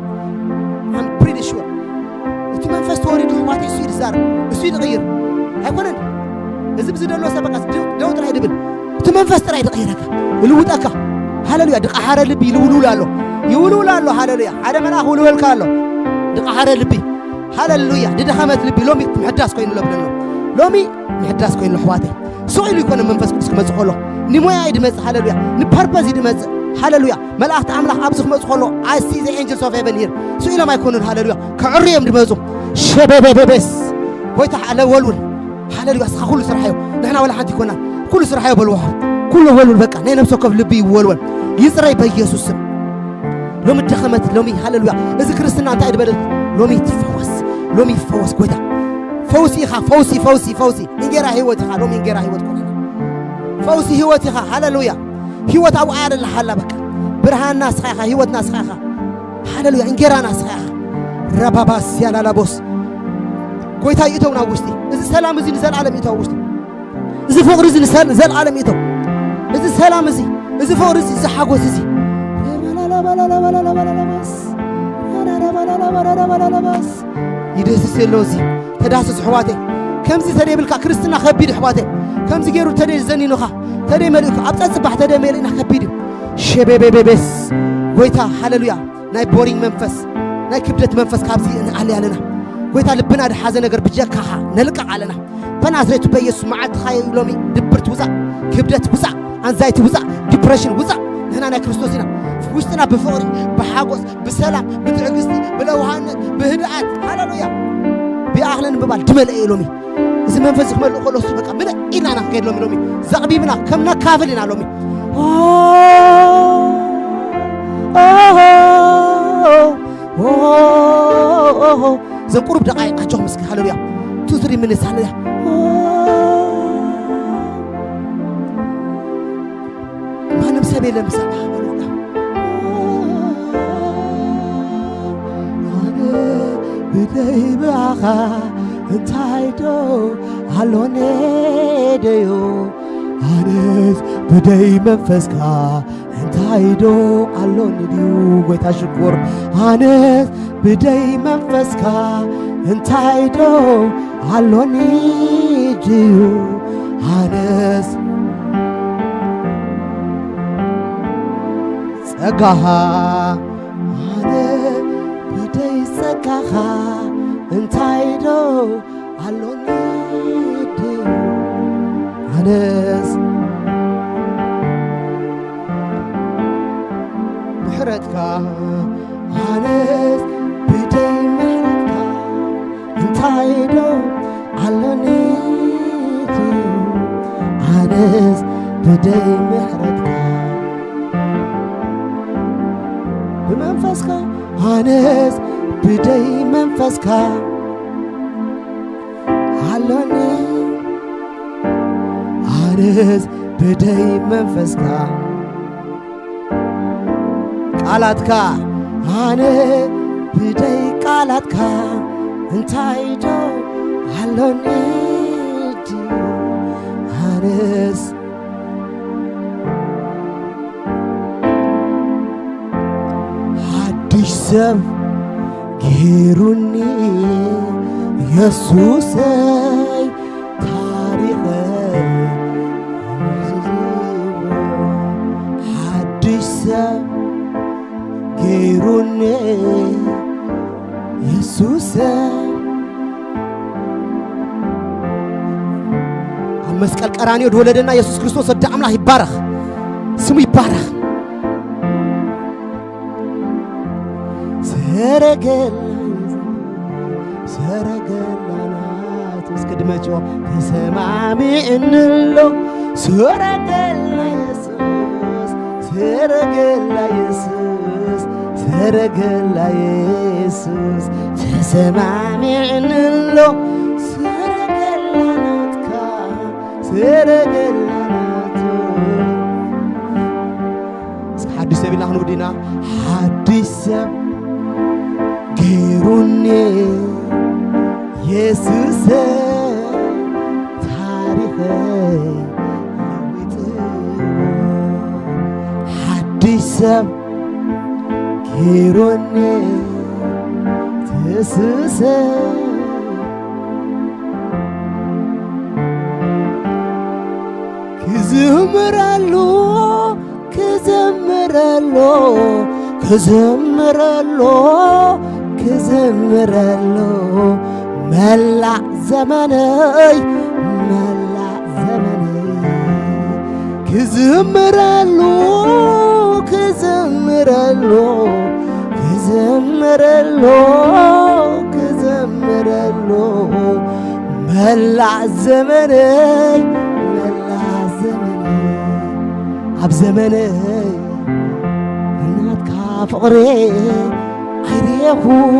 I'm pretty sure። እቲ መንፈስ ተወሪዱ ኣሕዋተይ እሱ እዩ ዝዛረብ፣ እሱ እዩ ዝቕይር። ኣይኮነን። እዚ ብዚ ደሎ ሰብ በቃ ደው፣ ደው ጥራይ ድብል። እቲ መንፈስ ጥራይ ድቕይረካ፣ ይልውጠካ። ሃሌሉያ። ድቃሓረ ልቢ ይልውልውል ኣሎ፣ ይውልውል ኣሎ። ሃሌሉያ። ሓደ መልኣኽ ውልወልካ ኣሎ። ድቃሓረ ልቢ። ሃሌሉያ። ድደኸመት ልቢ ሎሚ ምሕዳስ ኮይኑ ኣሎ ብለሎ። ሎሚ ምሕዳስ ኮይኑ ኣሎ ኣሕዋተይ። ስቕ ኢሉ ይኮነ መንፈስ ቅዱስ ክመጽእ ከሎ። ንሞያ እዩ ድመጽእ። ሃሌሉያ። ንፐርፐዝ እዩ ድመጽእ። ሃሌሉያ። መላእኽቲ ኣምላኽ ኣብዚ ክመጽእ ከሎ፣ I see the angels of heaven here። ስቕ ኢሎም ኣይኮኑን። ሃሌሉያ። ከዕሩ እዮም ድመጹ። ሸበበበበስ። ጎይታ ኣለወልውል። ሃሌሉያ። እስኻ ኩሉ ስራሕ እዩ። ንሕና ወላ ሓንቲ ይኮና። ኩሉ ስራሕ እዩ በልዎ። ኩሉ ወልውል በቃ። ናይ ነፍሲ ወከፍ ልቢ ይወልወል። ይጽረይ በኢየሱስ ስም። ሎሚ ደኸመት፣ ሎሚ ሃሌሉያ። እዚ ክርስትና እንታይ ድበለት? ሎሚ ትፈወስ። ሎሚ ይፈወስ ጎይታ። ፈውሲ ኢኻ፣ ፈውሲ፣ ፈውሲ፣ ፈውሲ። እንጌራ ህይወት ኢኻ፣ ሎሚ እንጌራ ህይወት ኮነና። ፈውሲ ህይወት ኢኻ፣ ሃሌሉያ። ህይወት ኣብኡ ኣያ ደላ ሓላ በቃ። ብርሃንና እስኻ ኢኻ፣ ህይወትና እስኻ ኢኻ። ሃሌሉያ፣ እንጌራና እስኻ ኢኻ። ረባባስ ያላላቦስ። ጎይታ ይእተው ናብ ውሽጢ። እዚ ሰላም እዚ ንዘለዓለም ይእተው ኣብ ውሽጢ። እዚ ፍቕሪ እዚ ንሰል-፣ ንዘለዓለም ይእተው። እዚ ሰላም እዚ፣ እዚ ፍቕሪ እዚ፣ እዚ ሓጎስ እዚ። ይደስስ የሎ እዚ። ተዳስስ ኣሕዋተይ። ከምዚ ተደይብልካ ክርስትና ከቢድ ኣሕዋተይ። ከምዚ ገይሩ ተደይ ዘኒኑኻ፣ ተደይ መሊእካ፣ ኣብ ጸጽባሕ ተደይ መሊእና ከቢድ እዩ። ሸቤቤቤቤስ። ጎይታ፣ ሃሌሉያ። ናይ ቦሪንግ መንፈስ፣ ናይ ክብደት መንፈስ ካብዚ ንኣሊ ኣለና። ጎይታ፣ ልብና ድሓዘ ነገር ብጀካኻ ነልቅቕ ኣለና። በናዝሬቱ በኢየሱስ መዓልትኻ እዩ ሎሚ። ድብርት ውጻእ፣ ክብደት ውጻእ፣ ኣንዛይቲ ውጻእ፣ ዲፕሬሽን ውጻእ። ንሕና ናይ ክርስቶስ ኢና። ውስጥና ብፍቕሪ፣ ብሓጎስ፣ ብሰላም፣ ብትዕግስቲ፣ ብለውሃነት፣ ብህድኣት፣ ሃሌሉያ፣ ብኣኽለን ምባል ድመልአ እዩ ሎሚ። እዚ መንፈስ ክመልእ ከሎ እሱ በቃ ምልእ ኢልና ኢና ክንከይድ ሎሚ። ሎሚ ዘቕቢብና ከም ነካፍል ኢና ሎሚ። ኦ፣ ኦ፣ ኦ፣ ኦ፣ ኦ። እዘን ቁሩብ ደቃይቕ ኣጆኹም እስኪ፣ ሃሌሉያ። ቱ፣ ትሪ ሚኒትስ፣ ሃሌሉያ። ማንም ሰብ የለን ብዛዕባ በሉ። ኣነ ብደይ ብኣኻ እንታይ ዶ ኣሎኒ ደዩ? ኣነስ ብደይ መንፈስካ እንታይ ዶ ኣሎኒ ድዩ? ጎይታ ሽኩር። ኣነስ ብደይ መንፈስካ እንታይ ዶ ኣሎኒ ድዩ? ኣነስ ጸጋኻ፣ ኣነ ብደይ ጸጋኻ እንታይ ዶ ኣሎኒ ድዩ? ኣነስ ምሕረትካ፣ ኣነስ ብደይ ምሕረትካ እንታይ ዶ ኣሎኒ? ኣነስ ብደይ ምሕረትካ፣ ብመንፈስካ፣ ኣነስ ብደይ መንፈስካ ኣሎኒ። ኣነስ ብደይ መንፈስካ፣ ቃላትካ፣ ኣነ ብደይ ቃላትካ እንታይ ዶ ኣሎኒ ድዩ? ኣነስ ሓድሽ ሰብ ገይሩኒ የሱሰይ፣ ታሪኸይ ሓድሽ ሰብ ገይሩኒ የሱሰይ። ኣብ መስቀል ቀራንዮ ዝወለደና የሱስ ክርስቶስ ወዲ ኣምላኽ ይባረኽ፣ ስሙ ይባረኽ። ሰረገላ፣ ሰረገላ ናቱ እስኪ ድመጭዎ፣ ተሰማሚዕንሎ። ሰረገላ የሱስ፣ ሰረገላ የሱስ፣ ሰረገላ የሱስ፣ ተሰማሚዕንሎ። ሰረገላ ናትካ፣ ሰረገላ ናቱ። እስኪ ሓድሽ ሰብ ኢልና ክንውድና። ሓድሽ ሰብ ገይሩኒ የሱሰ፣ ታሪኸይ ለዊጥዎ። ሓድሽ ሰብ ገይሩኒ የሱሰ፣ ክዝምረሉ፣ ክዝምረሉ፣ ክዝምረሉ፣ ክዝምረሉ መላእ ዘመነይ፣ መላእ ዘመነይ። ክዝምረሉ፣ ክዝምረሉ፣ ክዝምረሉ፣ ክዝምረሉ መላእ ዘመነይ፣ መላእ ዘመነይ። ኣብ ዘመነይ ናትካ ፍቕሪ ኣይርየኹን፣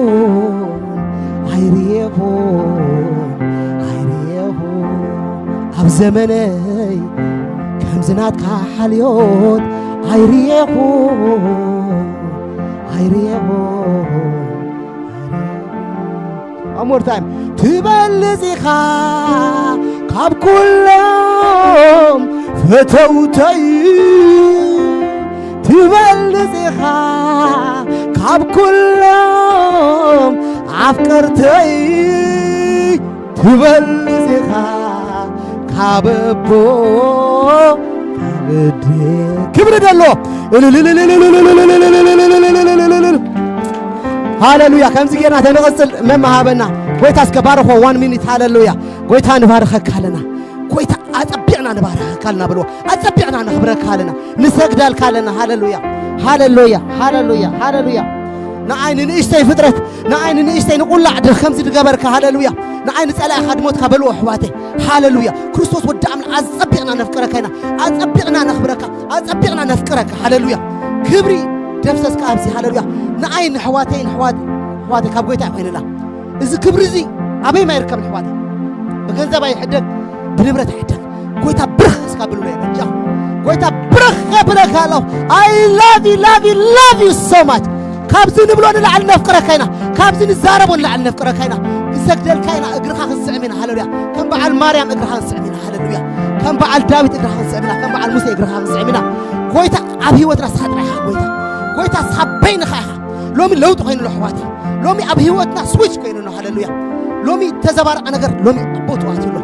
ኣይርየኹን፣ ኣይርየኹን። ኣብ ዘመነይ ከምዚ ናትካ ሓልዮት ኣይርየኹን፣ ኣይርየኹን፣ ኣይርየኹን። One more time. ትበልጽ ኢኻ ካብ ኩሎም ፈተውተይ፣ ትበልጽ ኢኻ ካብ ኩሎም ኣፍቀርተይ፣ ትበልጽ ኢኻ ካብ ኣቦ ካብ ኣደ። ክብሪ ደሎ። ሃሌሉያ። ከምዚ ጌርና ተንቕጽል መመሃበና። ጎይታ እስከ ባርኾ። One minute። ሃሌሉያ። ጎይታ ንባርኸካ ኣለና። ጎይታ ኣጸቢቕና ንባርኸካ ኣለና በልዎ። ኣጸቢቕና ነኽብረካ ኣለና። ንሰግዳልካ ኣለና። ሃሌሉያ። ሃሌሉያ። ሃሌሉያ። ሃሌሉያ። ንዓይ ንንእሽተይ ፍጥረት፣ ንዓይ ንንእሽተይ ንቁላዕ ድር ከምዚ ዝገበርካ። ሃሌሉያ። ንዓይ ንጸላኢኻ ድሞትካ በልዎ ኣሕዋተይ። ሃሌሉያ። ክርስቶስ ወዲ ኣምላኽ ኣጸቢቕና ነፍቅረካ ኢና። ኣጸቢቕና ነኽብረካ። ኣጸቢቕና ነፍቅረካ። ሃሌሉያ። ክብሪ ደፍሰስካ ኣብዚ። ሃሌሉያ። ንዓይ ንሕዋተይ ንሕዋት-፣ ኣሕዋተይ ካብ ጎይታ ኮይንና። እዚ ክብሪ እዚ ኣበይ ማይ ይርከብ ኣሕዋተይ? ብገንዘብ ኣይሕደግ፣ ብንብረት ኣይሕደግ። ጎይታ ብርኽ እስካ ብልሎ የበጃ። ጎይታ ብርኽ ከብለካ ኣለኹ። I love you, love you, love you so much። ካብዚ ንብሎ ንላዕሊ ነፍቅረካ ኢና። ካብዚ ንዛረቦ ንላዕሊ ነፍቅረካ ኢና። ክንሰግደልካ ኢና፣ እግርኻ ክንስዕም ኢና። ሃሌሉያ። ከም በዓል ማርያም እግርኻ ክንስዕም ኢና። ሃሌሉያ። ከም በዓል ዳዊት እግርኻ ክንስዕም ኢና። ከም በዓል ሙሴ እግርኻ ክንስዕም ኢና። ጎይታ ኣብ ህይወትና ንስኻ ጥራይ ኢኻ ጎይታ። ጎይታ ንስኻ በይንኻ ኢኻ። ሎሚ ለውጢ ኮይኑ ኣሎ ኣሕዋተይ። ሎሚ ኣብ ህይወትና ስዊች ኮይኑ ኣሎ። ሃሌሉያ። ሎሚ ተዘባረቐ ነገር ሎሚ ኣብ ቦትኡ ኣትዩ ኣሎ።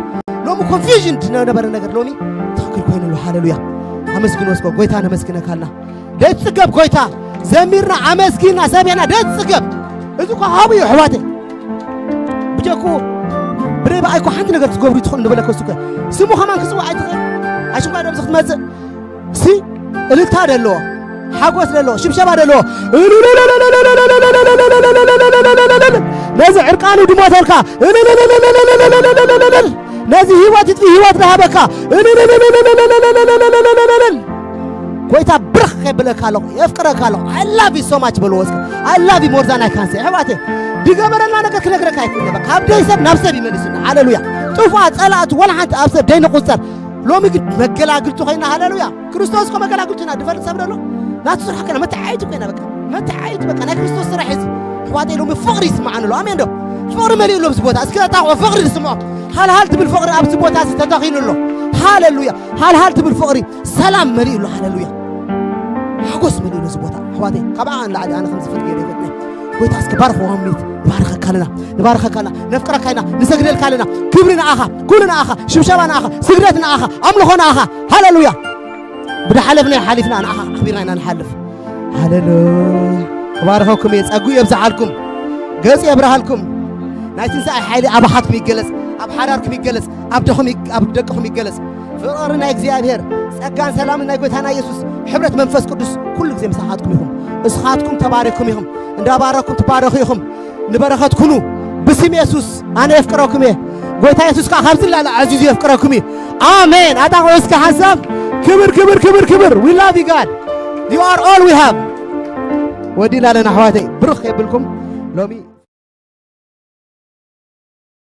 ሎሚ ኮንፊውዥን ዝነበረ ነገር ሎሚ ትኽክል ኮይኑ ኣሎ። ሃሌሉያ። ኣመስግን ወስኮ ጎይታ ነመስግነካ ኣለና። ደጽገብ ጎይታ ዘሚርና ኣመስጊና ሰሜና ደጽገብ። እዚ እኮ ሃቡ እዩ ኣሕዋተይ። ብጀኩ ሬባ ኣይኮ ሓንቲ ነገር ክትገብሩ ትኽእሉ ንበለከ እሱ ከ ስሙ ከማን ክጽዋዕ ኣይትኽእል። ኣሽንኳ ደብዚ ክትመጽእ ሲ እልልታ ደለዎ፣ ሓጎስ ደለዎ፣ ሽብሸባ ደለዎ። ነዚ ዕርቃኑ ድሞተልካ፣ ነዚ ህይወት ይጥፊ ህይወት ዝሃበካ ጎይታ ብርኽ የብለካ ኣለኹ፣ የፍቅረካ ኣለኹ። I love you so much በልዎ እስከ። I love you more than I can say። ኣሕዋተይ ድገበረልና ነገር ክነግረካ ኣይክእል ነበር። ካብ ደይ ሰብ ናብ ሰብ ይመልስና። ሃሌሉያ። ጥፉኣት ጸላእቱ ወላ ሓንቲ ኣብ ሰብ ደይ ንቁጸር። ሎሚ ግን መገላግልቱ ኮይና። ሃሌሉያ። ክርስቶስ እኮ መገላግልቱ ኢና። ድፈልጥ ሰብ ደሎ ናቱ ስራሕ ከና መተዓይቱ ኮይና በቃ መተዓይቱ በቃ ናይ ክርስቶስ ስራሕ እዚ። ኣሕዋተይ ሎሚ ፍቕሪ ይስምዓኒ ኣሎ። ኣሜን ዶ? ፍቕሪ መሊኡ ኣሎ ኣብዚ ቦታ። እስኪ ተጣቕዖ ፍቕሪ ዝስምዖ። ሃልሃል ትብል ፍቕሪ ኣብዚ ቦታ እዚ ተተኺሉ ኣሎ። ሃሌሉያ። ሃልሃል ትብል ፍቕሪ ሰላም መሊኡ ኣሎ። ሃሌሉያ። ሓጎስ መሊኡ ኣሎ እዚ ቦታ። ኣሕዋተይ ካብ ንላዕሊ ኣነ ከም ዝፈልጥ ገይረ ይፈጥነ። ጎይታ እስኪ ባርኽ ዋሚት ንባርኸካ ኣለና። ንባርኸካ ኣለና። ነፍቅረካ ኢና። ንሰግደልካ ኣለና። ክብሪ ንኣኻ፣ ኩሉ ንኣኻ፣ ሽብሸባ ንኣኻ፣ ስግደት ንኣኻ፣ ኣምልኾ ንኣኻ። ሃሌሉያ። ብድሓለፍና ሓሊፍና ንኣኻ ኣኽቢርና ኢና ንሓልፍ። ሃሌሉያ። እባርኸኩም እየ፣ ጸጉ የብዝሓልኩም፣ ገጹ የብርሃልኩም። ናይ ትንሳኤ ሓይሊ ኣባኻትኩም ይገለጽ፣ ኣብ ሓዳርኩም ይገለጽ፣ ኣብ ደኹም ይግ-፣ ኣብ ደቅኹም ይገለጽ። ፍቕሪ ናይ እግዚኣብሔር ጸጋን ሰላምን ናይ ጎይታና ኢየሱስ ሕብረት መንፈስ ቅዱስ ኩሉ ግዜ ምሳኻትኩም ይኹን። እስኻትኩም ተባረኩም ኢኹም፣ እንዳባረኩም ትባረኹ ኢኹም። ንበረኸት ኩኑ። ብስም የሱስ ኣነ የፍቅረኩም እየ። ጎይታ የሱስ ከኣ ካብዚ ላዕሊ ኣዚዙ የፍቅረኩም እዩ። ኣሜን። ኣጣቕዑ እስከ ሓንሳብ። ክብር፣ ክብር፣ ክብር፣ ክብር። We love you, God. You are all we have. ወዲና ኣለና ኣሕዋተይ። ብሩኽ የብልኩም ሎሚ